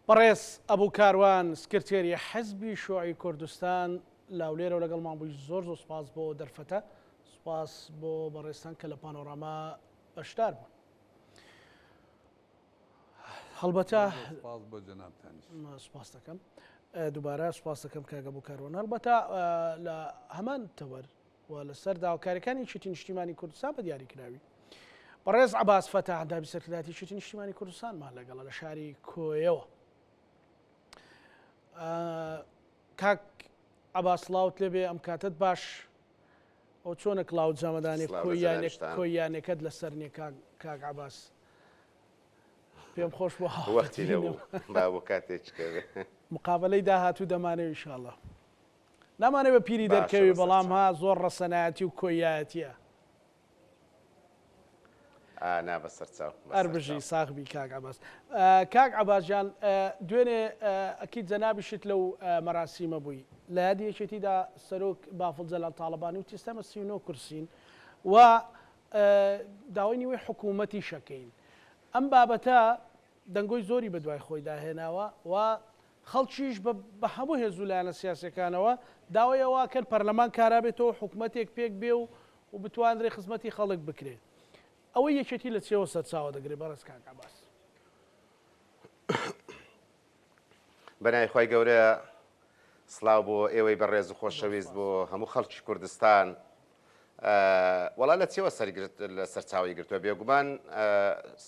بەڕێز ئەبو کاروان سکرتێری حزبی شوعی کوردستان لە هەولێرەوە لەگەڵمان بووی زۆر زۆر سوپاس بۆ دەرفەتە سوپاس بۆ بەڕێزتان کە لە پانۆراما بەشدار بوون. هەڵبەتە سپاس بۆ جەنابتانیش. سپاس دەکەم دووبارە سپاس دەکەم کاک ئەبوو کاروان هەڵبەتە لە هەمان تەوەر و لەسەر داواکاریەکانی یەکێتی نیشتیمانی کوردستان بە دیاریکراوی بەڕێز عەباس فەتاح ئەندامی سەرکردایەتی یەکێتی نیشتیمانی کوردستانمان لەگەڵە لە شاری کۆیەوە کاک عەباس سڵاوت لێبێ ئەم کاتت باش ئەو چۆنە کڵاوت جامەدانێ کۆیانێک کۆیانێکەت لەسەر نیە کاک کاک عەباس پێم خۆش بۆ وەختی نەبوو با بۆ کاتێک مقابلەی داهاتوو دەمانەوە ئیشاڵە نامانێ بە پیری دەرکەوی بەڵام ها زۆر ڕەسەنایەتی و کۆیایەتیە نا بەسەرچاو. هەر بژی ساغ بی کاک عەباس. کاک عەباس گیان دوێنێ ئەکید جەنابیشت لەو مەراسیمە بووی لە یادی یەکێتیدا سەرۆک بافڵ جەلال تاڵەبانی وتی ئێستا ئێمە 39 کورسین و داوای نیوەی حکوومەتیش ئەکەین ئەم بابەتە دەنگۆی زۆری بەدوای خۆیدا هێناوە و خەڵکیش بە هەموو هێز و لایەنە سیاسیەکانەوە داوای ئەوە ئەکەن پەرلەمان کارا بێتەوە حکومەتێک پێک بێ و و بتواندرێ خزمەتی خەڵک بکرێ. ئەوەی یەکێتی لە چیەوە سەرچاوە دەگرێ بەڕێز کاک عەباس؟ بەناوی خوای گەورە سڵاو بۆ ئێوەی بەڕێز و خۆشەویست بۆ هەموو خەڵکی کوردستان وەڵا لە چیەوە سەرگرت لە سەرچاوی گرتووە بێگومان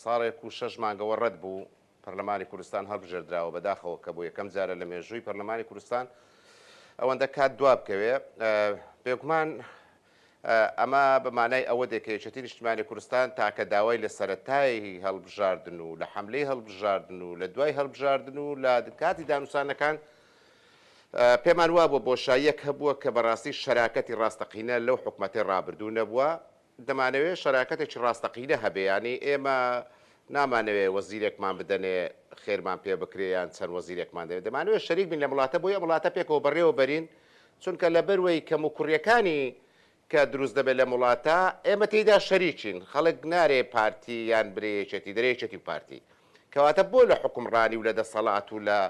ساڵێک و شەش مانگەوە ڕەت بوو پەرلەمانی کوردستان هەڵبژێردراوە، بەداخەوە کە بۆ یەکەم جارە لە مێژووی پەرلەمانی کوردستان ئەوەندە کات دوا بکەوێ. بێگومان ئەمە بە مانای ئەوە دێ کە یەکێتی نیشتیمانی کوردستان تاکە داوای لە سەرەتای هەڵبژاردن و لە حەملەی هەڵبژاردن و لە دوای هەڵبژاردن و لە کاتی دانوسانەکان پێمان وابووە بۆشاییەک هەبووە کە بەڕاستی شەراکەتی ڕاستەقینە لەو حکومەتەی ڕابردوو نەبووە دەمانەوێ شەراکەتێکی ڕاستەقینە هەبێ، یانی ئێمە نامانەوێ وەزیرێکمان بدەنێ خێرمان پێ بکرێ یان چەند وەزیرێکمان دەوێ، دەمانەوێ شەریک بین لەم وڵاتە بۆی ئەم وڵاتە پێکەوە بەڕێوە بەرین، چونکە لەبەروەی کەموکوڕیەکانی کە دروست دەبێت لەم وڵاتە ئێمە تێیدا شەریکین، خەڵک نارێ پارتی یان برێ یەکێتی، دەرێ یەکێتی و پارتی. کەواتە بۆ لە حوکمڕانی و لە دەسەڵات و لە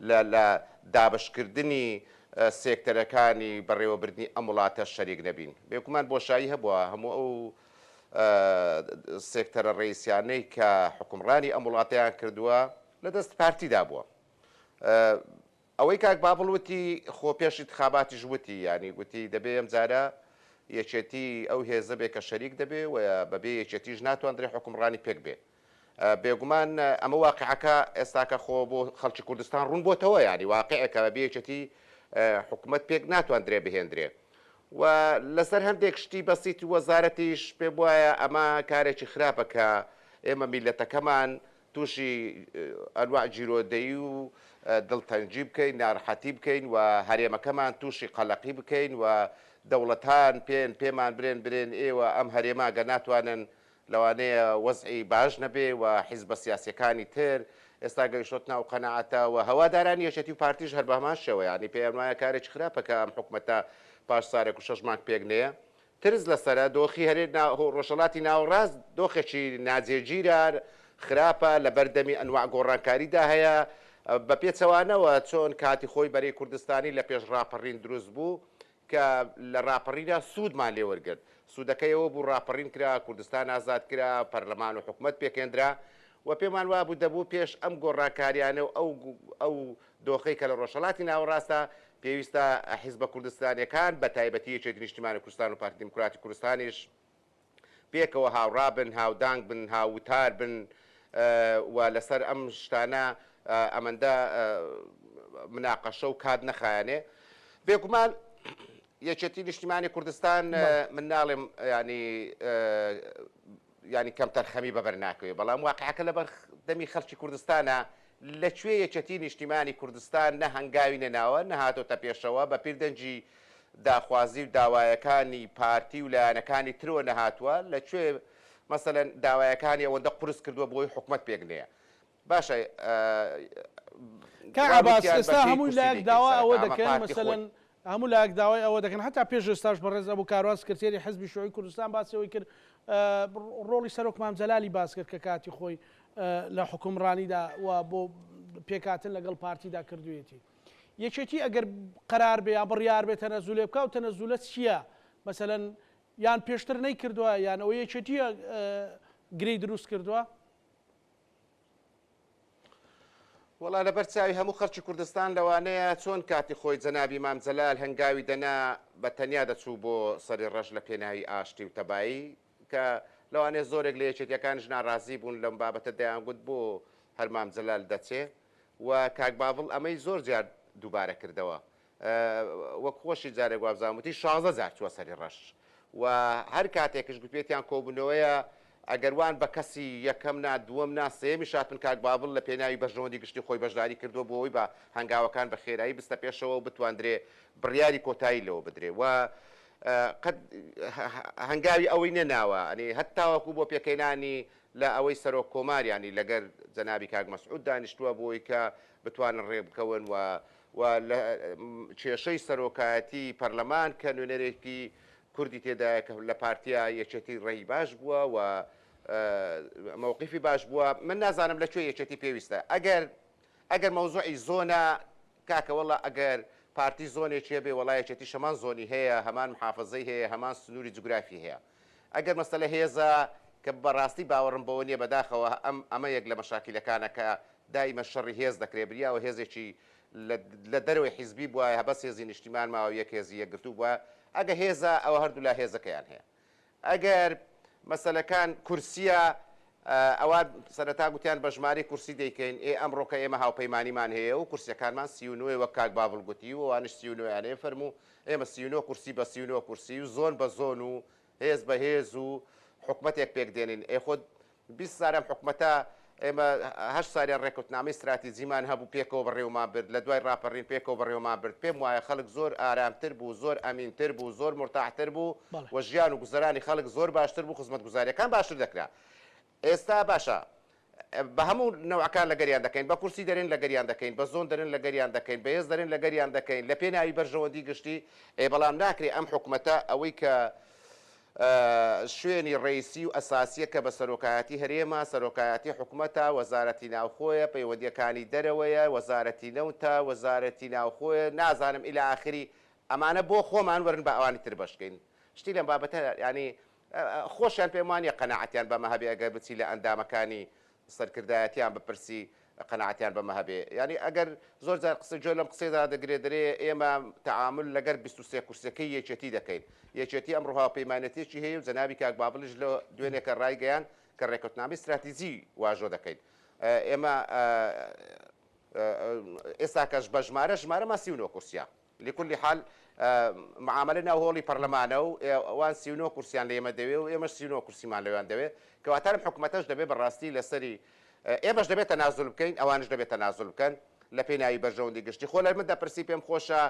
لە لە دابەشکردنی سێکتەرەکانی بەڕێوەبردنی ئەم وڵاتە شەریک نەبین؟ بێگومان بۆشایی هەبووە، هەموو ئەو سێکتەرە ڕەئیسیانەی کە حوکمڕانی ئەم وڵاتەیان کردووە لە دەست پارتیدا بووە. ئەوەی کاک بابڵ وتی خۆ پێش ئینتخاباتیش وتی یانی گوتی دەبێ ئەم جارە یەکێتی ئەو هێزە بێ کە شەریک دەبێ و بەبێ یەکێتیش ناتواندرێ حوکمڕانی پێک بێ. بێگومان ئەمە واقیعەکە ئێستاکە خۆ بۆ خەڵکی کوردستان ڕوون بۆتەوە یانی واقیعێکە بەبێ یەکێتی حکومەت پێک ناتواندرێ بهێندرێ و لەسەر هەندێک شتی بەسیت وەزارەتیش پێم وایە ئەمە کارێکی خراپە کە ئێمە میلەتەکەمان تووشی ئەنواع گیرۆدەیی و دڵتەنگی بکەین ناڕەحەتی بکەین و هەرێمەکەمان تووشی قەلەقی بکەین و دەوڵەتان پێن پێمان برێن برێن ئێوە ئەم هەرێمە گەر ناتوانن لەوانەیە وەزعی باش نەبێ و حیزبە سیاسیەکانی تر ئێستا گەیشتۆتنە ئەو قەناعەتە و هەوادارانی یەکێتی و پارتیش هەر بەهەمان شێوە یانی پێیان وایە کارێکی خراپە کە ئەم حکومەتە پاش سارێک و شەش مانگ پێک نەیە ترس لەسەرە دۆخی هەرێ ڕۆژهەڵاتی ناوەڕاست دۆخێکی ناجێگیرە خراپە لەبەر دەمی ئەنواع گۆڕانکاریدا هەیە بە پێچەوانەوە چۆن کاتی خۆی بەرەی کوردستانی لە پێش ڕاپەڕین دروست بوو کە لە ڕاپەڕینا سوودمان لێ وەرگرت، سوودەکەی ئەوە بوو ڕاپەڕین کرا، کوردستان ئازاد کرا، پەرلەمان و حکومەت پێکهێندرا و پێمان وابوو دەبوو پێش ئەم گۆڕانکاریانە و ئەو ئەو دۆخەی کە لە ڕۆژهەڵاتی ناوەڕاستە پێویستە حیزبە کوردستانیەکان بە تایبەتی یەکێتی نیشتیمانی کوردستان و پارتی دیموکراتی کوردستانیش پێکەوە هاوڕا بن، هاودانگ بن، هاووتار بن و لەسەر ئەم شتانە ئەمەندە. مناقەشە و کات نەخایەنێ. بێگومان یەکێتی نیشتیمانی کوردستان من ناڵێم ینی ینی کەمتەرخەمی بەبەر ناکەوێ، بەڵام واقعەکە لەبەر دەمی خەڵکی کوردستانە لە کوێ یەکێتی نیشتیمانی کوردستان نە هەنگاوی نەناوە نە هاتۆتە پێشەوە بە پیر دەنگی داخوازی و داوایەکانی پارتی و لایەنەکانی ترەوە نەهاتووە لە کوێ مەسەلەن داوایەکانی ئەوەندە قورس کردووە بۆی حکومەت پێک نەیە باشە کاک عەباس ئێستا هەموو لایەک داوا ئەوە دەکەن مەسەلەن هەموو لایەک داوای ئەوە دەکەن هەتا پێش ئێستاش بەڕێز ئەبو کاروان سکرتێری حزبی شیوعی کوردستان باسی ئەوەی کرد ڕۆڵی سەرۆک مام جەلالی باس کرد کە کاتی خۆی لە حوکمڕانیدا و بۆ پێکهاتن لەگەڵ پارتیدا کردوویەتی. یەکێتی ئەگەر قەرار بێ یا بڕیار بێ تەنەزولێ بکا و تەنەزولە چییە؟ مەسەلەن یان پێشتر نەیکردووە یان ئەوە یەکێتیە گرێی دروست کردووە؟ وەڵا لەبەر چاوی هەموو خەڵکی کوردستان لەوانەیە چۆن کاتی خۆی جەنابی مام جەلال هەنگاوی دەنا بە تەنیا دەچوو بۆ سەری ڕەش لە پێناوی ئاشتی و تەبایی کە لەوانەیە زۆرێک لە یەکێتیەکانیش ناڕازی بوون لەم بابەتە دەیانگوت بۆ هەر مام جەلال دەچێ و کاک باڤڵ ئەمەی زۆر جار دووبارە کردەوە وەک خۆشی جارێک وابزانم وتی 16 جار چووە سەری ڕەش و هەر کاتێکش گوتبێتیان کۆبوونەوەیە ئەگەر وان بە کەسی یەکەم نا دووەم نا سێیەمیش هاتن کاک باڤڵ لە پێناوی بەرژەوەندی گشتی خۆی بەشداری کردووە بۆ ئەوەی بە هەنگاوەکان بە خێرایی بستە پێشەوە و بتواندرێ بڕیاری کۆتایی لەوە بدرێ و قەت هەنگاوی ئەوەی نەناوە ئەنی هەتاوەکو بۆ پێکهێنانی لە ئەوەی سەرۆک کۆمار یانی لەگەر جەنابی کاک مەسعود دانیشتووە بۆی کە بتوانن ڕێکبکەون و و لە کێشەی سەرۆکایەتی پەرلەمان کە نوێنەرێکی کوردی تێدایە کە لە پارتیا یەکێتی ڕێی باش بووە و مەوقیفی باش بووە من نازانم لە کوێ یەکێتی پێویستە ئەگەر ئەگەر مەوزوعی زۆنە کاکە وەڵا ئەگەر پارتی زۆنێکی هەبێ وەڵا یەکێتیش هەمان زۆنی هەیە هەمان محافەزەی هەیە هەمان سنووری جوگرافی هەیە ئەگەر مەسەلە هێزە کە بەڕاستی باوەڕم بەوە نیە بەداخەوە ئەم ئەمە یەک لە مەشاکیلەکانە کە دایمە شەڕی هێز دەکرێ بریاوە هێزێکی لە لە دەرەوەی حیزبی بوایە بەس هێزی نیشتیمان ماوە یەک هێزی یەکگرتوو بوایە ئەگە هێزە ئەوە هەردوولا هێزەکەیان هەیە ئەگەر مەسەلەکان کورسیە ئەوا سەرەتا گوتیان بە ژمارەی کورسی دەیکەین، ئێ ئەمڕۆکە ئێمە هاوپەیمانیمان هەیە و کورسیەکانمان 39 ە وەک کاک باڤڵ گوتی و ئەوانیش 39 یان هەیە فەرموو ئێمە 39 کورسی بە 39 کورسی و زۆن بە زۆن و هێز بە هێز و حکومەتێک پێک دێنین ئێ خۆ 20 سالە ئەم حکومەتە ئێمە هەشت سالیان ڕێککەوتنامەی ستراتیجیمان هەبوو پێکەوە بەڕێوەمان برد، لە دوای ڕاپەڕین پێکەوە بەڕێوەمان برد، پێم وایە خەڵک زۆر ئارامتر بوو، زۆر ئەمینتر بوو، زۆر مورتاحتر بوو و ژیان و گوزەرانی خەڵک زۆر باشتر بوو، خزمەتگوزارییەکان باشتر دەکرا. ئێستا باشە بە هەموو نەوعەکان لەگەریان دەکەین، بە کورسی دەرێن لەگەریان دەکەین، بە زۆن دەرێن لەگەریان دەکەین، بە هێز دەرێن لەگەریان دەکەین، لە پێناوی بەرژەوەندی گشتی، ئێ بەڵام ناکرێ ئەم حکومەتە ئەوەی کە شوێنی ڕەیسی و ئەساسیە کە بە سەرۆکایەتی هەرێمە، سەرۆکایەتی حکومەتە، وەزارەتی ناوخۆیە، پەیوەندیەکانی دەرەوەیە، وەزارەتی نەوتە، وەزارەتی ناوخۆیە، نازانم الی ئاخری، ئەمانە بۆ خۆمان وەرن با ئەوانی تر بەشکەین. شتی لەم بابەتە یانی خۆشیان پێم وانیە قەناعەتیان بەمە هەبێ ئەگەر بچی لە ئەندامەکانی سەرکردایەتیان بپرسی قەناعەتیان بەمە هەبێ یانی ئەگەر زۆر جار قسە گوێ لەم قسەی دادەگرێ دەرێ ئێمە تەعامول لەگەر 23 کورسیەکەی یەکێتی دەکەین یەکێتی ئەمڕۆ هاوپەیمانێتیەکی هەیە و جەنابی کاک بابلیش لە دوێنێکە ڕایگەیاند کە ڕێکەوتنامەی ستراتیجی واژۆ دەکەین ئێمە ئێستاکەش بە ژمارە ژمارەمان 39 کورسیە لکل حال معامەلە ناو هۆڵی پەرلەمانە و ئەوان 39 کورسیان لە ئێمە دەوێ و ئێمەش 39 کورسیمان لەویان دەوێ کەواتە ئەم حکومەتەش دەبێ بەڕاستی لەسەری ئێمەش دەبێت تەنازول بکەین ئەوانش دەبێت تەنازول بکەن لە پێناوی بەرژەوەندی گشتی خۆ لە من دەپرسی پێم خۆشە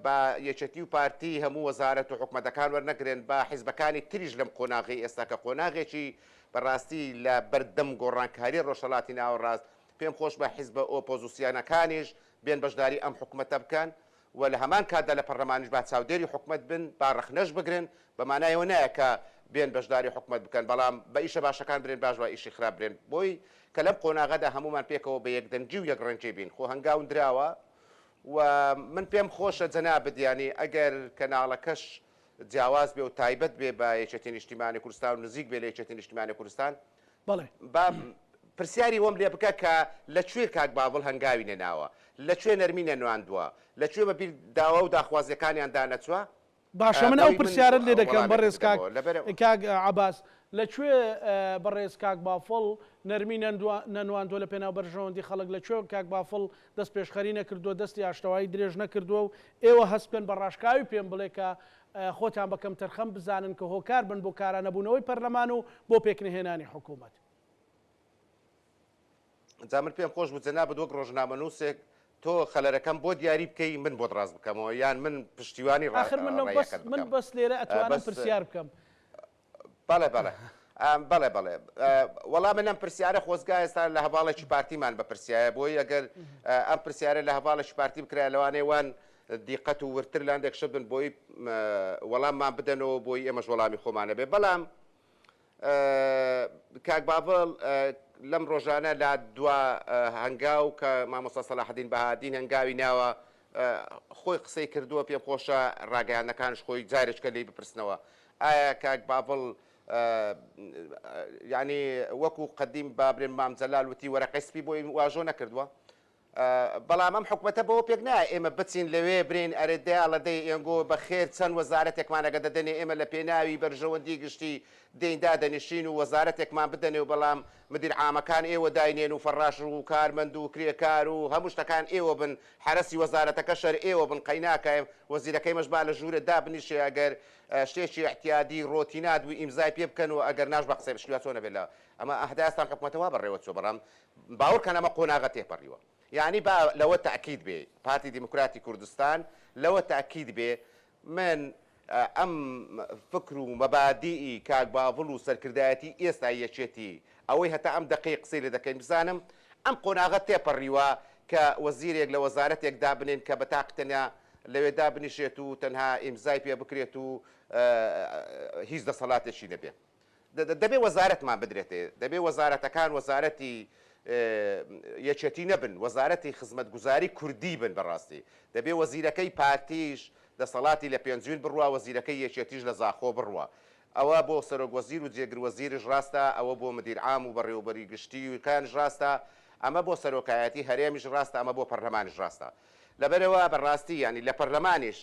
با یەکێتی و پارتی هەموو وەزارەت و حکومەتەکان وەرنەگرن با حیزبەکانی تریش لەم قۆناغی ئێستا کە قۆناغێکی بەڕاستی لە بەردەم گۆڕانکاری ڕۆژهەڵاتی ناوەڕاست پێم خۆش بە حیزبە ئۆپۆزسیانەکانیش بێن بەشداری ئەم حکومەتە بکەن و لە هەمان کاتدا لە پەرلەمانیش با چاودێری حکومەت بن، با ڕەخنەش بگرن، بە مانای ئەوە نایە کە بێن بەشداری حکومەت بکەن، بەڵام بە ئیشە باشەکان برێن باش با ئیشی خراپ برێن، بۆی کە لەم قۆناغەدا هەموومان پێکەوە بە یەکدەنگی و یەکڕەنگی بین، خۆ هەنگاو نراوە و من پێم خۆشە جەنابت یانی ئەگەر کەناڵەکەش جیاواز بێ و تایبەت بێ بە یەکێتی نیشتیمانی کوردستان و نزیک بێ لە یەکێتی نیشتیمانی کوردستان، بەڵێ. با پرسیاری وەم لێ بکە کە لە کوێ کاک باڤڵ هەنگاوی نەناوە؟ لە کوێ نەرمی نەنواندووە؟ لە کوێ بە بیر داوا و داخوازیەکانیان دا نەچووە؟ باشە من ئەو بۆی من پرسیارەت لێ دەکەم وەڵامێک بەڕێز کاک بدەمەوە لەبەر کاک عەباس لە کوێ بەڕێز کاک بافڵ نەرمی نەنواندوە لە پێناو بەرژەوەندی خەڵک لە کوێ کاک بافڵ دەست پێشخەری نەکردووە دەستی ئاشتەوایی درێژ نەکردووە و ئێوە هەست بکەن بە ڕاشکاوی پێم بڵێ کە خۆتان بە کەمتەرخەم بزانن کە هۆکار بن بۆ کارا نەبوونەوەی پەرلەمان و بۆ پێکنەهێنانی حکوومەت. جا من پێم خۆش بوو جەنابت وەک ڕۆژنامەنووسێک تۆ خەلەرەکەم بۆ دیاری بکەی من بۆت ڕاست بکەمەوە یان من پشتیوانی ئاخر من لەو بەس ڕەیەکەت من بکەم بەس لێرە ئەتوانم بەس پرسیار بکەم. بەڵێ بەڵێ بەڵێ بەڵێ وەڵا من ئەم پرسیارە خۆزگا ئێستا لە هەواڵێکی پارتیمان بپرسیایە بۆی ئەگەر ئەم پرسیارە لە هەواڵێکی پارتی بکرایە لەوانەیە وان دیقەت و وردتر لە هەندێک شت بن بۆی وەڵاممان بدەنەوە بۆی ئێمەش وەڵامی خۆمانە بێ بەڵام کاک باڤڵ لەم ڕۆژانە لە دوا هەنگاو کە مامۆستا سەلاحەدین بەهادین هەنگاوی ناوە خۆی قسەی کردووە پێم خۆشە ڕاگەیاندنەکانش خۆی جارێکە لێی بپرسنەوە ئایا کاک باڤڵ یعنی وەکو قەدیم بابرێن مام جەلال وتی وەرەقەی سپی بۆی واژۆ نەکردووە بەڵام ئەم حکومەتە بەوە پێک نایە ئێمە بچین لەوێ برێین ئەرێ دەیاڵە دەی ئێنگۆ بە خێر چەند وەزارەتێکمان ئەگە دەدەنێ ئێمە لە پێناوی بەرژەوەندی گشتی دێین دادەنیشین و وەزارەتێکمان بدەنێ و بەڵام مدیر عامەکان ئێوە داینێن و فەڕاش و کارمەند و کرێکار و هەموو شتەکان ئێوە بن حەرەسی وەزارەتەکەش هەر ئێوە بن قەیناکە وەزیرەکەی مەش با لە ژوورێ دابنیشێ ئەگەر شتێکی ئیعتیادی ڕۆتینات بوو ئیمزای پێ بکەن و ئەگەر ناش بە قسەی شتی وا چۆن ئەبێ لە ئەمە ئەهدا ئێستا ئەم حکومەتە وا بەڕێوە چووە بەڵام باوەڕکەن ئەمە قۆناغە تێپەڕیوە. یانی با لەوە تەئکید بێ پارتی دیموکراتی کوردستان لەوە تەئکید بێ من ئەم فکر و مەبادیئی کاک باڤڵ و سەرکردایەتی ئێستای یەکێتی ئەوەی هەتا ئەم دەقەی قسەی لێ دەکەین بزانم ئەم قۆناغە تێپەڕیوە کە وەزیرێک لە وەزارەتێک دابنێن کە بە تاق تەنیا لەوێ دابنیشێت و تەنها ئیمزای پێ بکرێت و هیچ دەسەڵاتێکی نەبێ. دەبێ وەزارەتمان بدرێتێ، دەبێ وەزارەتەکان وەزارەتی یەکێتی نەبن، وەزارەتی خزمەتگوزاری کوردی بن بەڕاستی. دەبێ وەزیرەکەی پارتیش دەسەڵاتی لە پێنجوین بڕوا، وەزیرەکەی یەکێتیش لە زاخۆ بڕوا. ئەوە بۆ سەرۆک وەزیر و جێگر وەزیرش ڕاستە، ئەوە بۆ مدیر عام و بەڕێوەبەری گشتییەکانیش ڕاستە، ئەمە بۆ سەرۆکایەتی هەرێمیش ڕاستە، ئەمە بۆ پەرلەمانیش ڕاستە. لەبەرئەوە بەڕاستی یانی لە پەرلەمانیش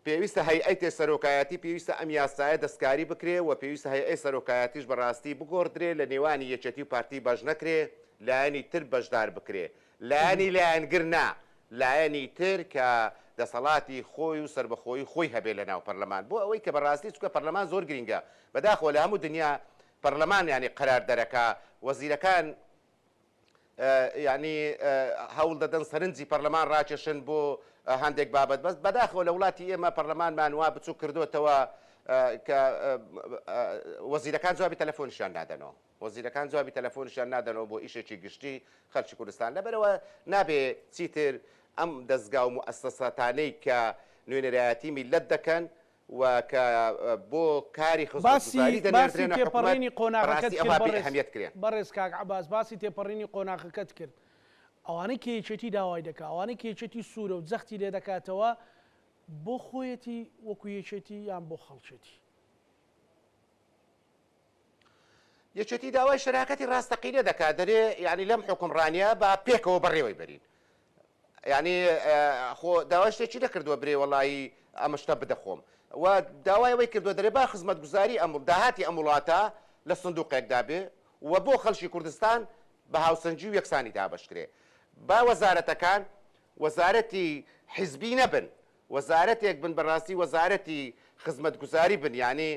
پێویستە هەیئەتی سەرۆکایەتی پێویستە ئەم یاسایە دەستکاری بکرێ و پێویستە هەیئەی سەرۆکایەتیش بە ڕاستی بگۆڕدرێ لە نێوانی یەکێتی و پارتی بەش نەکرێ لایەنی تر بەشدار بکرێ لایەنی لایەنگر نا لایەنی تر کە دەسەڵاتی خۆی و سەربەخۆیی خۆی هەبێ لە ناو پەرلەمان بۆ ئەوەی کە بە ڕاستی چونکە پەرلەمان زۆر گرینگە بەداخەوە لە هەموو دنیا پەرلەمان یانی قەرار دەرەکا وەزیرەکان یانی هەوڵ دەدەن سەرنجی پەرلەمان ڕاکێشن بۆ هەندێک بابەت بەس بەداخەوە لە وڵاتی ئێمە پەرلەمانمان وا بچوک کردوتەوە کە وەزیرەکان جوابی تەلەفۆنیشیان نادەنەوە وەزیرەکان جوابی تەلەفۆنیشیان نادەنەوە بۆ ئیشێکی گشتی خەلکی کوردستان لەبەرەوە نابێ چیتر ئەم دەزگا و موئەسەساتانەی کە نوێنەرایەتی میللەت دەکەن و کە بۆ کاری باسی خزمەتگوزاری باسی دەنێردرێنە حکومەت، تێپەڕینی قۆناغەکەت بەڕاستی کرد ئەوها بێ بەڕێز ئەهەمیەت کرێن. بەڕێز کاک عەباس باسی تێپەڕینی قۆناغەکەت کرد ئەوانەی کە یەکێتی داوای دەکا ئەوانەی کە یەکێتی سوورە و جەختی لێ دەکاتەوە بۆ خۆیەتی وەکو یەکێتی یان بۆ خەڵکێتی؟ یەکێتی داوای شەراکەتی ڕاستەقینە دەکات، دەرێ یانی لەم حوکمڕانییە با پێکەوە بەڕێوەی بەرین. یانی خۆ داوای شتێکی نەکردووە برێ وەڵایی ئەمە شتە بدە خۆم و داوای ئەوەی کردووە دەرێ با خزمەتگوزاری ئەم داهاتی ئەم وڵاتە لە سندوقێکدا بێ و بۆ خەڵکی کوردستان بە هاوسەنگی و یەکسانی دابەش کرێ با وەزارەتەکان وەزارەتی حیزبی نەبن وەزارەتێک بن بەڕاستی وەزارەتی خزمەتگوزاری بن یانی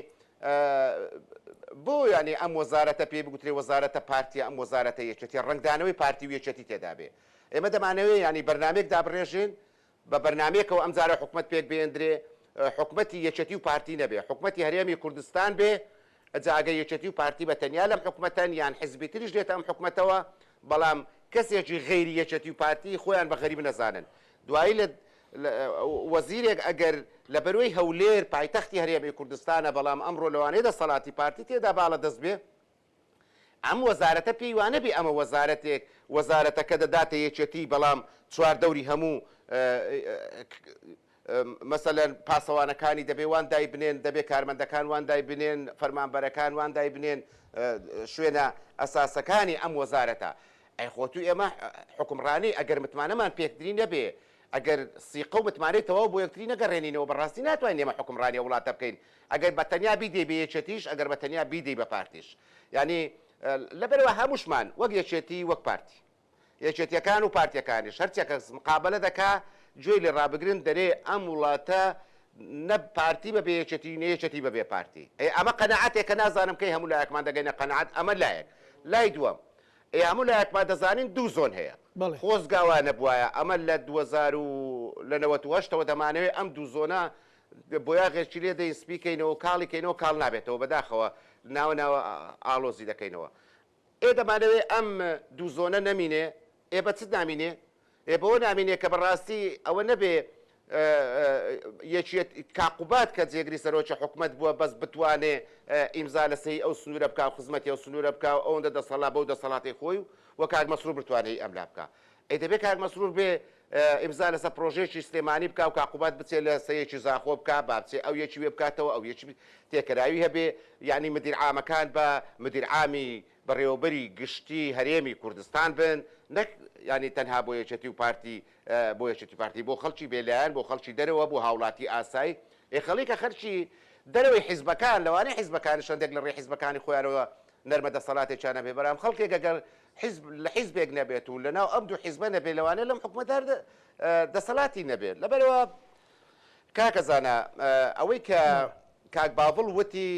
بۆ یانی ئەم وەزارەتە پێی بگوترێ وەزارەتە پارتیە ئەم وەزارەتە یەکێتیە ڕەنگدانەوەی پارتی و یەکێتی تێدا بێ ئێمە دەمانەوێ یانی بەرنامەیەک دابڕێژین بە بەرنامەیەکەوە ئەم جارە حکومەت پێک بێندرێ حکومەتی یەکێتی و پارتی نەبێ حکومەتی هەرێمی کوردستان بێ جا ئەگەر یەکێتی و پارتی بە تەنیا لەم حکومەتەن یان حزبی تریش دێتە ئەم حکومەتەوە بەڵام کەسێکی غەیری یەکێتی و پارتی خۆیان بە غەریب نەزانن دوایی لە وەزیرێک ئەگەر لە بەروەی هەولێر پایتەختی هەرێمی کوردستانە بەڵام ئەمڕۆ لەوانەیە دەسەڵاتی پارتی تێدا باڵە دەست بێ ئەم وەزارەتە پێی وانەبێ ئەمە وەزارەتێک وەزارەتەکە دەداتە یەکێتی بەڵام چواردەوری هەموو مەسەلەن پاسەوانەکانی دەبێ وان دایبنێن، دەبێ کارمەندەکان وان دایبنێن، فەرمانبەرەکان وان دایبنێن، شوێنە ئەساسەکانی ئەم وەزارەتە. ئەی خۆ تو ئێمە حوکمڕانی ئەگەر متمانەمان پێکتری نەبێ، ئەگەر سیقە و متمانەی تەواو بۆ یەکتری نەگەڕێنینەوە بەڕاستی ناتوانین ئێمە حوکمڕانی ئەو وڵاتە بکەین ئەگەر بە تەنیا بیدەی بە یەکێتیش ئەگەر بە تەنیا بیدەی بە پارتیش یانی لەبەرئەوە هەمووشمان وەک یەکێتی وەک پارتی یەکێتیەکان و پارتیەکانیش هەرچیەک کەس مقابەلە دەکا گوێی لێ ڕابگرن دەرێ ئەم وڵاتە نە پارتی بەبێ یەکێتی نە یەکێتی بەبێ پارتی ئێ ئەمە قەناعەتێکە نازانم کەی هەموو لایەکمان دەگەینە قەناعەت ئەمە لایەک لای دووەم ئێ هەموو لایەکمان دەزانین دوو زۆن هەیە بەڵێ. خۆزگا وا نەبوایە ئەمە لە 2000 و لە 98 ەوە دەمانەوێ ئەم دوو زۆنە بۆیاغێکی لێ دەین سپی کەینەوە کاڵی کەینەوە کاڵ نابێتەوە بەداخەوە ناوە ناوە ئاڵۆزی دەکەینەوە ئێ دەمانەوێ ئەم دوو زۆنە نەمینێ، ئێ بە چ نامینێ؟ ئێ بەوە نامینێ کە بەڕاستی ئەوە نەبێ یەکیەت کاک قوباد کە جێگری سەرۆکی حکومەت بووە بەس بتوانێ ئیمزا لە سەی ئەو سنوورە بکا و خزمەتی ئەو سنوورە بکا و ئەوەندە دەسەڵا بەو دەسەڵاتەی خۆی و کاک مەسرور بتوانێ هی ئەملا بکا. ئەی دەبێ کاک مەسرور بێ ئیمزا لەسەر پرۆژەیەکی سلێمانی بکا و کاک قوباد بچێ لە سەیەکی زاخۆ بکا با بچێ ئەو یەکی وێ بکاتەوە ئەو یەکی تێکەراوی هەبێ یانی مدیر عامەکان بە مدیر عامی بەڕێوەبەری گشتی هەرێمی کوردستان بن نەک یانی تەنها بۆ یەکێتی و پارتی بۆ یەکێتی پارتی بۆ خەڵکی بێلایەن بۆ خەڵکی دەرەوە بۆ هاوڵاتی ئاسایی ئێ خەڵیکە خەرکی دەرەوەی حیزبەکان لەوانەیە حیزبەکانیش هەندێک لە ڕێی حیزبەکانی خۆیانەوە نەرمە دەسەڵاتێکیان هەبێ بەرام خەڵکێک ئەگەر حیزب لە حیزبێک نەبێت و لەناو ئەم دوو حیزبە نەبێت لەوانەیە لەم حکومەتە هەر دەسەلاتی نەبێت لەبەرەوە کاکە زانا ئەوەی کە کاک باڤڵ وتی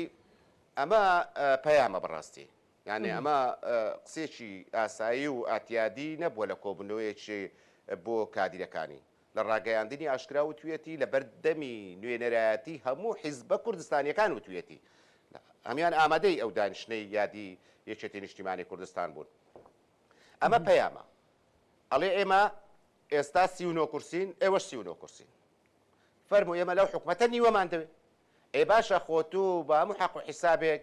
ئەمە پەیامە بەڕاستی یانێ ئەمە قسێکی ئاسایی و ئاتیادی نەبووە لە کۆبوونەوەیەکی بۆ کادیرەکانی لە ڕاگەیاندنی ئاشکرا وتویەتی لە بەر دەمی نوێنەرایەتی هەموو حیزبە کوردستانیەکان وتویەتی هەموان ئامادەی ئەو دانیشتنەی یادی یەکێتی نیشتیمانی کوردستان بوون. ئەمە پەیامە. ئەڵێ ئێمە ئێستا 39 کورسین ئێوەش 39 کورسین. فەرموو ئێمە لەو حکومەتە نیوەمان دەوێ. ئێ باشە خۆ تو بە هەموو حەق و حیسابێک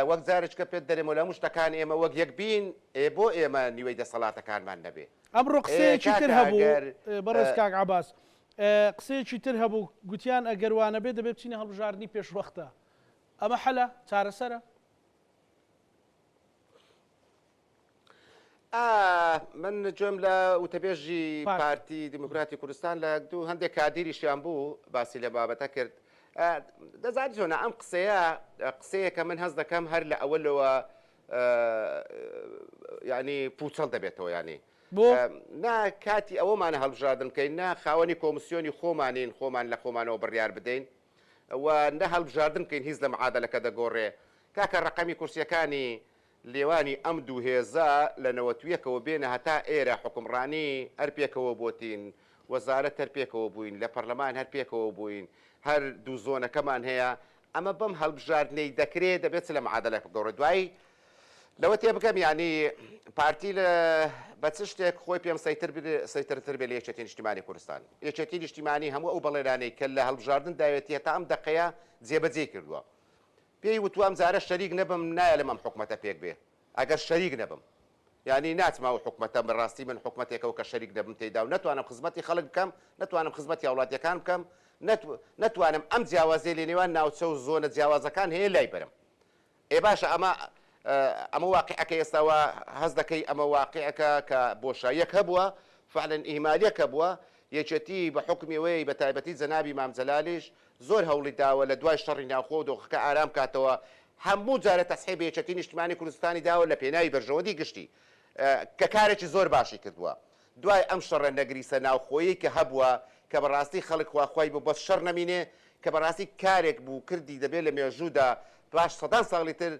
وەک جارێکە پێت دەرێم و لە هەموو شتەکان ئێمە وەک یەک بین، ئێ بۆ ئێمە نیوەی دەسەڵاتەکانمان نەبێ؟ ئەمڕۆ ئێ قسەیەکی تر کاکە هەبوو ئەگەر بەڕێز کاک عەباس، قسەیەکی تر هەبوو گوتیان ئەگەر وانەبێ دەبێ بچینە هەڵبژاردنی پێشوەختە. ئەمە حەلە؟ چارەسەرە؟ ئا من گوێم لە وتەبێژی پارتی. پارتی دیموکراتی کوردستان لە دوو هەندێک کادیریشیان بوو باسی لە بابەتە کرد دەزانی چۆنە ئەم قسەیە قسەیەکە من هەست دەکەم هەر لە ئەوەلەوە یعنی پوچەڵ دەبێتەوە یعنی بۆ؟ نا کاتی ئەوەمانە هەڵبژاردن بکەین نا خاوەنی کۆمسیۆنی خۆمانین خۆمان لە خۆمانەوە بڕیار بدەین و نە هەڵبژاردن بکەین هیچ لە معادەلەکە دەگۆڕێ کاکە ڕەقەمی کورسیەکانی لێوانی ئەم دوو هێزە لە نەوەتویەکەوە بێنە هەتا ئێرە حوکمڕانی هەر پێکەوە بۆتین، وەزارەت هەر پێکەوە بووین، لە پەرلەمان هەر پێکەوە بووین، هەر دوو زۆنەکەمان هەیە، ئەمە بەم هەڵبژاردنەی دەکرێ دەبێت چ لە معادەلە بگۆڕێ؟ دوایی لەوە تێبگەم یانی پارتی لە بە چ شتێک خۆی پێم سەیتر سەیترتر بێ لە یەکێتی نیشتیمانی کوردستان. یەکێتی نیشتیمانی هەموو ئەو بەڵێنانەی کە لە هەڵبژاردن داوێتی هەتا ئەم دەقەیە جێبەجێی کردووە. پێی وتوە ئەم جارە شەریک نەبم نایەلم ئەم حکومەتە پێک بێ ئەگەر شەریک نەبم یانی ناچمە ئەو حکومەتە بەڕاستی من حکومەتێکەوە کە شەریک نەبم تێیدا و نەتوانم خزمەتی خەڵک بکەم نەتوانم خزمەتی هاوڵاتیەکان بکەم نەتوانم ئەم جیاوازیە لە نێوان ناوچە و زۆنە جیاوازەکان هەیە لای بەرم ئێ باشە ئەمە ئەمە واقیعەکە ئێستا وا هەست دەکەی ئەمە واقیعەکە کە بۆشاییەک هەبووە فعلا ئیهمالیەک هەبووە یەکێتی بە حوکمی ئەوەی بە تایبەتی جەنابی مام جەلالیش زۆر هەوڵی داوە لە دوای شەڕی ناوخۆ دۆخەکە ئارام کاتەوە، هەموو جارێ تەسحی بە یەکێتی نیشتمانی کوردستانی داوە لە پێناوی بەرژەوەندی گشتی کە کارێکی زۆر باشی کردووە. دوای ئەم شەڕە نەگریسە ناوخۆیەی کە هەبووە کە بەڕاستی خەڵک خواخوای بوو بەس شەڕ نەمینێ کە بەڕاستی کارێک بوو کردی دەبێ لە مێژوودا پاش سەدان ساڵی تر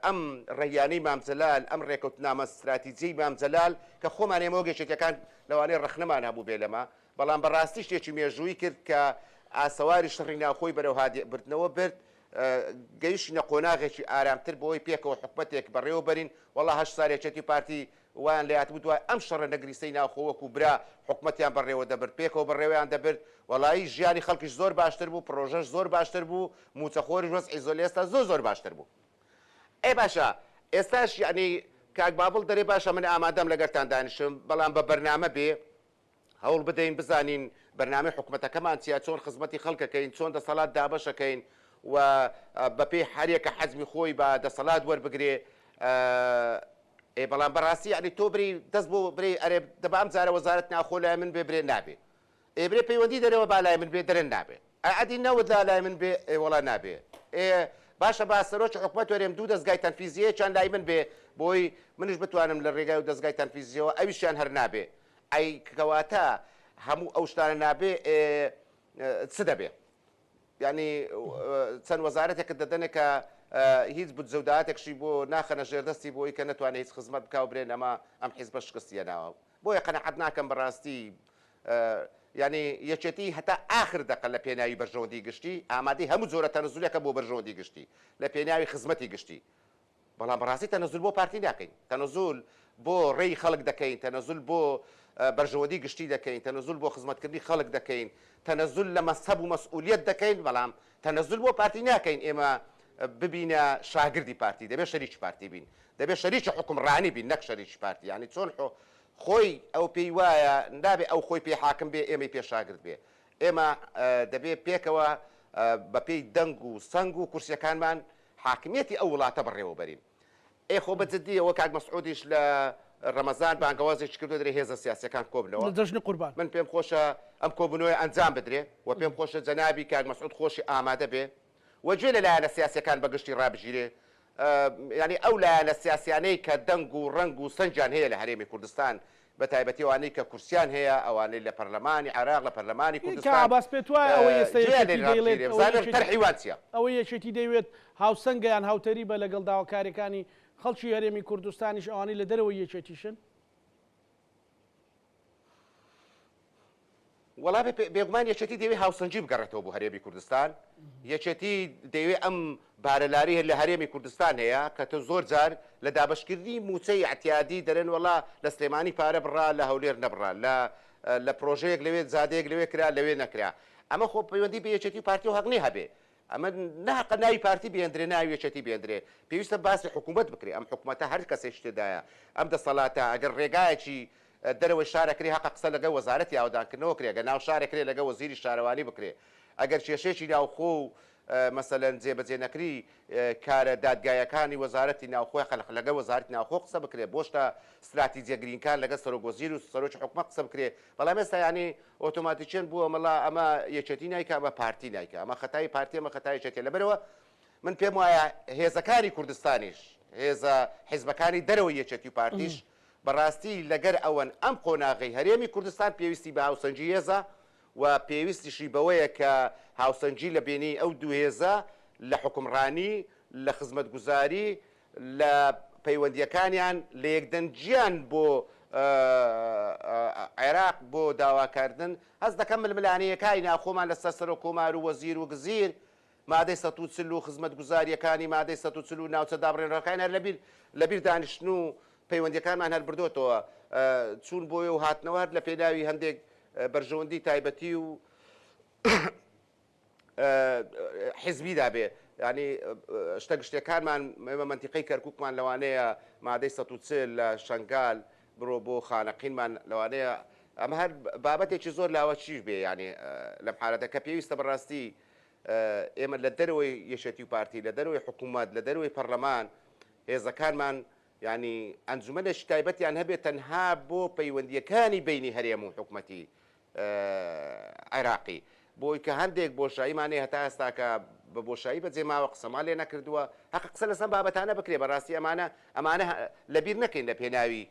ئەم ڕێیانەی مام جەلال ئەم ڕێکەوتنامە ستراتیجیەی مام جەلال کە خۆمان ئێمە وەک یەکێتیەکان لەوانەیە ڕەخنەمان هەبووبێ لەمە بەڵام بەڕاستی شتێکی مێژوویی کرد کە ئاسەواری شەڕی ناوخۆی بەرەو هادیء بردنەوە برد، گەیشتینە قۆناغێکی ئارامتر بۆی پێکەوە حکومەتێک بەڕێوە بەرین، وەڵا هەشت سار یەکێتی و پارتی وایان لێهاتبوو دوای ئەم شەڕە نەگریسەی ناوخۆ وەکو برا حکومەتیان بەڕێوە دەبرد پێکەوە بەڕێوەیان دەبرد، وەڵایی ژیانی خەڵکیش زۆر باشتر بوو، پڕۆژەش زۆر باشتر بوو، مووچەخۆریش وەزعی زۆر لە ئێستا زۆر زۆر باشتر بوو. ئێ باشە ئێستاش یەعنی کاک باڤڵ دەرێ باشە من ئامادەم لەگەرتان دانیشم بەڵام بە بەرنامە بێ، هەوڵ بدەین بزانین بەرنامەی حکومەتەکەمان چیە، چۆن خزمەتی خەڵک ئەکەین، چۆن دەسەڵات دابەش ئەکەین و بەپێی هەریەکە حەجمی خۆی بە دەسەڵات وەربگرێ. ئێ بەڵام بەڕاستی یەعنی تۆ بری دەست بۆ برێ ئەرێ دەبا ئەم جارە وەزارەت ناوخۆ لای من بێ برێ نابێ. ئێ برێ پەیوەندی دەرەوە با لای من بێ دەرێن نابێ. ئەی ئەدی نەوت لا لای من بێ ئێ وەڵا نابێ. ئێ باشە با سەرۆکی حکومەت وەرێم دوو دەزگای تەنفیزیەیەکیان لای من بێ بۆی منیش بتوانم لە رێگای و دەزگای تەنفیزیەوە ئەویشیان هەر نابێ. ئەی کەواتە هەموو ئەو شتانە نابێ ئێ چ دەبێ؟ یانی چەند وەزارەتێکت دەدەنێ کە هیچ بودجە و داهاتێکشی بۆ ناخەنە ژێردەستی بۆی کە نەتوانێ هیچ خزمەت بکا و برێن ئەمە ئەم حیزبە شکستی هێناوە. بۆیە قەناعەت ناکەم بەڕاستی یانی یەکێتی هەتا ئاخر دەقە لە پێناوی بەرژەوەندی گشتی ئامادەی هەموو جۆرە تەنەزولێکە بۆ بەرژەوەندی گشتی لە پێناوی خزمەتی گشتی بەڵام بەڕاستی تەنەزول بۆ پارتی ناکەین تەنەزول بۆ ڕێی خەڵک دەکەین تەنەزول بۆ بەرژەوەندی گشتی دەکەین تەنەزول بۆ خزمەتکردنی خەڵک دەکەین تەنەزول لە مەزهەب و مەسئولیەت دەکەین بەڵام تەنەزول بۆ پارتی ناکەین ئێمە ببینە شاگردی پارتی دەبێت شەریکی پارتی بین دەبێت شەریکی حوکمڕانی بین نەک شەریکی پارتی یانی چۆن خۆی ئەو پێی وایە نابێ ئەو خۆی پێ حاکم بێ ئێمەی پێ شاگرد بێ ئێمە دەبێ پێکەوە بە پێی دەنگ و سەنگ و کورسیەکانمان حاکمیەتی ئەو وڵاتە بەڕێوە بەرین ئێ خۆ بە جدی ئەوە کاک مەسعودیش لە ڕەمەزان بانگەوازێکی کردوە دەرێ هێزە سیاسیەکان کۆبنەوە لە جەژنی قوربان. من پێم خۆشە ئەم کۆبونەوەیە ئەنجام بدرێ و پێم خۆشە جەنابی کاک مەسعود خۆشی ئامادە بێ و گوێ لە لایەنە سیاسیەکان بە گشتی ڕابگیرێ یانی ئەو لایەنە سیاسیانەی کە دەنگ و ڕەنگ و سەنگیان هەیە لە هەرێمی کوردستان بە تایبەتی ئەوانەی کە کورسیان هەیە ئەوانەی لە پەرلەمانی عێراق لە پەرلەمانی کاک کوردستان عەباس پێت وایە ئەوەی ئێستا گوێیان یەکێتی لێ دەیڵێت ڕابگیرێ ئەوەی بزانن یەکێتی تەرحی وان چیە. ئەوەی یەکێتی دەیوێت هاوسەنگە یان هاوتەریبە لەگەڵ داواکاریەکانی خەڵکی هەرێمی کوردستانیش ئەوانەی لە دەرەوەی یەکێتیشن؟ وەڵا بێگومان یەکێتی دەیەوێت هاوسەنگی بگەڕێتەوە بۆ هەرێمی کوردستان، یەکێتی دەیەوێت ئەم بارەلاری لە هەرێمی کوردستان هەیە کە تۆ زۆر جار لە دابەشکردنی مووچەی ئەعتیادی دەرێن وەڵا لە سلێمانی پارە بڕا لە هەولێر نەبڕا لە لە پرۆژەیەک لەوێ جادەیەک لەوێ کرا لەوێ نەکرا ئەمە خۆ پەیوەندی بە یەکێتی و پارتی و هەق نیە هەبێ ئەمە ناهەقە ناوی پارتی بهێندرێ ناوی یەکێتی بهێندرێ پێویستە باسی حکوومەت بکرێ ئەم حکوومەتە هەر کەسێکی تێدایە ئەم دەسەڵاتە ئەگەر ڕێگایەکی دەرەوەی شار ئەکرێ هەقە قسە لەگەڵ وەزارەتی ئاوەدانکردنەوە کرێ ئەگەر ناو شار ئەکرێ لەگەڵ وەزیری شارەوانی بکرێ ئەگەر کێشەیەکی ناوخۆ و مەسەلەن جێبەجێ نەکری کارە دادگایەکانی وەزارەتی ناوخۆ هەقە لەگەڵ وەزارەتی ناوخۆ قسە بکرێ بۆ شتە ستراتیجیە گرینکان لەگەڵ سەرۆک وەزیر و سەرۆکی حکومەت قسە بکرێ بەڵام ئێستا یانی ئۆتۆماتیکیەن بووە مەڵا ئەمە یەکێتی نایکا ئەمە پارتی نایکا ئەمە خەتای پارتی ئەمە خەتای یەکێتیە لەبەرئەوە من پێم وایە هێزەکانی کوردستانیش هێزە حیزبەکانی دەرەوەی یەکێتی و پارتیش بەڕاستی لەگەر ئەوەن ئەم قۆناغەی هەرێمی کوردستان پێویستی بە هاوسەنگی هێزە و پێویستیشی بەوەیە کە هاوسەنگی لە بێنی ئەو دوو هێزە لە حوکمڕانی لە خزمەتگوزاری لە پەیوەندییەکانیان، لە یەکدەنگییان بۆ عێراق بۆ داواکردن، هەست دەکەم ململانێیەکانی ناوخۆمان لەسەر سەرۆک کۆمار و وەزیر و گزیر، مادەی 140 و خزمەتگوزارییەکانی مادەی 140 و ناوچە دابڕێنراوەکانی هەر لەبیر لەبیر دانیشتن و پەیوەندییەکانمان هەر بردۆتەوە، چوون بۆیە و هاتنەوە هەر لە پێناوی هەندێک بەرژەوەندی تایبەتی و حیزبیدا بێ یانی شتە گشتیەکانمان ئێمە مەنتیقەی کەرکوکمان لەوانەیە مادەی 140 لە شەنگال بڕۆ بۆ خانەقینمان لەوانەیە ئەمە هەر بابەتێکی زۆر لاوەکیش بێ یانی لەم حالەتە کە پێویستە بەڕاستی ئێمە لە دەرەوەی یەکێتی و پارتی لە دەرەوەی حکوومەت لە دەرەوەی پەرلەمان هێزەکانمان یانی ئەنجومەنێکی تایبەتیان هەبێت تەنها بۆ پەیوەندیەکانی بینی هەرێم و حکومەتی عێراقی بۆی کە هەندێک بۆشاییمان هەیە هەتا ئێستاکە بە بۆشایی بەجێ ماوە قسەمان لێ نەکردووە هەقە قسە لەسەر بابەتانە بکرێ بەڕاستی ئەمانە ئەمانە لەبیر نەکەین لە پێناوی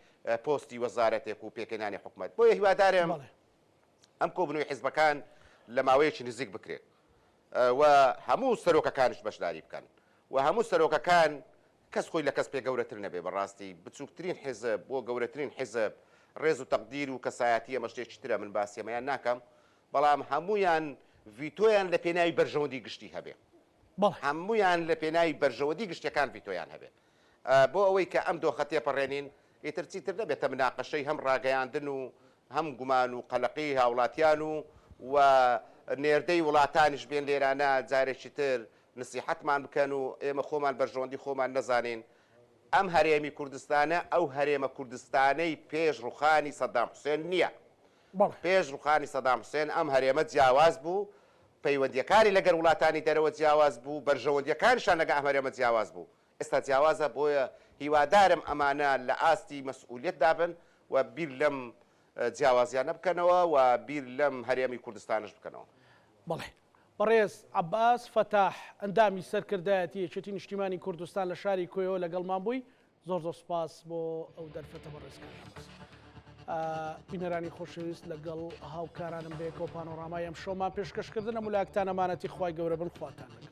پۆستی وەزارەتێک و پێکهێنانی حکومەت بۆیە هیوادارم ئەم کۆبنەوەی حیزبەکان لە ماوەیەکی نزیک بکرێت و هەموو سەرۆکەکانیش بەشداری بکەن و هەموو سەرۆکەکان کەس خۆی لە کەس پێ گەورەتر نەبێ بەڕاستی بچوکترین حیزب بۆ گەورەترین حیزب ڕێز و تەقدیر و کەسایەتی ئەمە شتێکی ترە من باسی ئەمەیان ناکەم بەڵام هەموویان ڤیتۆیان لە پێناوی بەرژەوەندی گشتی هەبێ بەڵێ. هەموویان لە پێناوی بەرژەوەندی گشتیەکان ڤیتۆیان هەبێ بۆ ئەوەی کە ئەم دۆخە تێپەڕێنین ئیتر چیتر نەبێتە مناقەشەی هەم ڕاگەیاندن و هەم گومان و قەلەقی هاوڵاتیان و و نێردەی وڵاتانیش بێن لێرانە جارێکی تر نسیحەتمان بکەن و ئێمە خۆمان بەرژەوەندی خۆمان نەزانین، ئەم هەرێمی کوردستانە ئەو هەرێمە کوردستانەی پێش ڕوخانی سەدام حوسێن نییە. بەڵێ. پێش ڕوخانی سەدام حوسێن ئەم هەرێمە جیاواز بوو، پەیوەندییەکانی لەگەر وڵاتانی دەرەوە جیاواز بوو، بەرژەوەندییەکانیشان لەگە ئەم هەرێمە جیاواز بوو، ئێستا جیاوازە، بۆیە هیوادارم ئەمانە لە ئاستی مەسئولیەتدا بن و بیر لەم. جیاوازیانە بکەنەوە و بیر لەم هەرێمی کوردستانەش بکەنەوە. بەڵێ. بەڕێز عەباس فەتاح، ئەندامی سەرکردایەتی یەکێتی نیشتیمانی کوردستان لە شاری کۆیەوە لەگەڵمان بووی، زۆر زۆر سوپاس بۆ ئەو دەرفەتە بەڕێز کاک عەباس. بینەرانی خۆشەویست لەگەڵ هاوکارانم بەیەکەوە پانۆرامای ئەمشەومان پێشکەش کردن، هەموو لایەکتان ئەمانەتی خوای گەورە بن، خواتان لەگەڵ.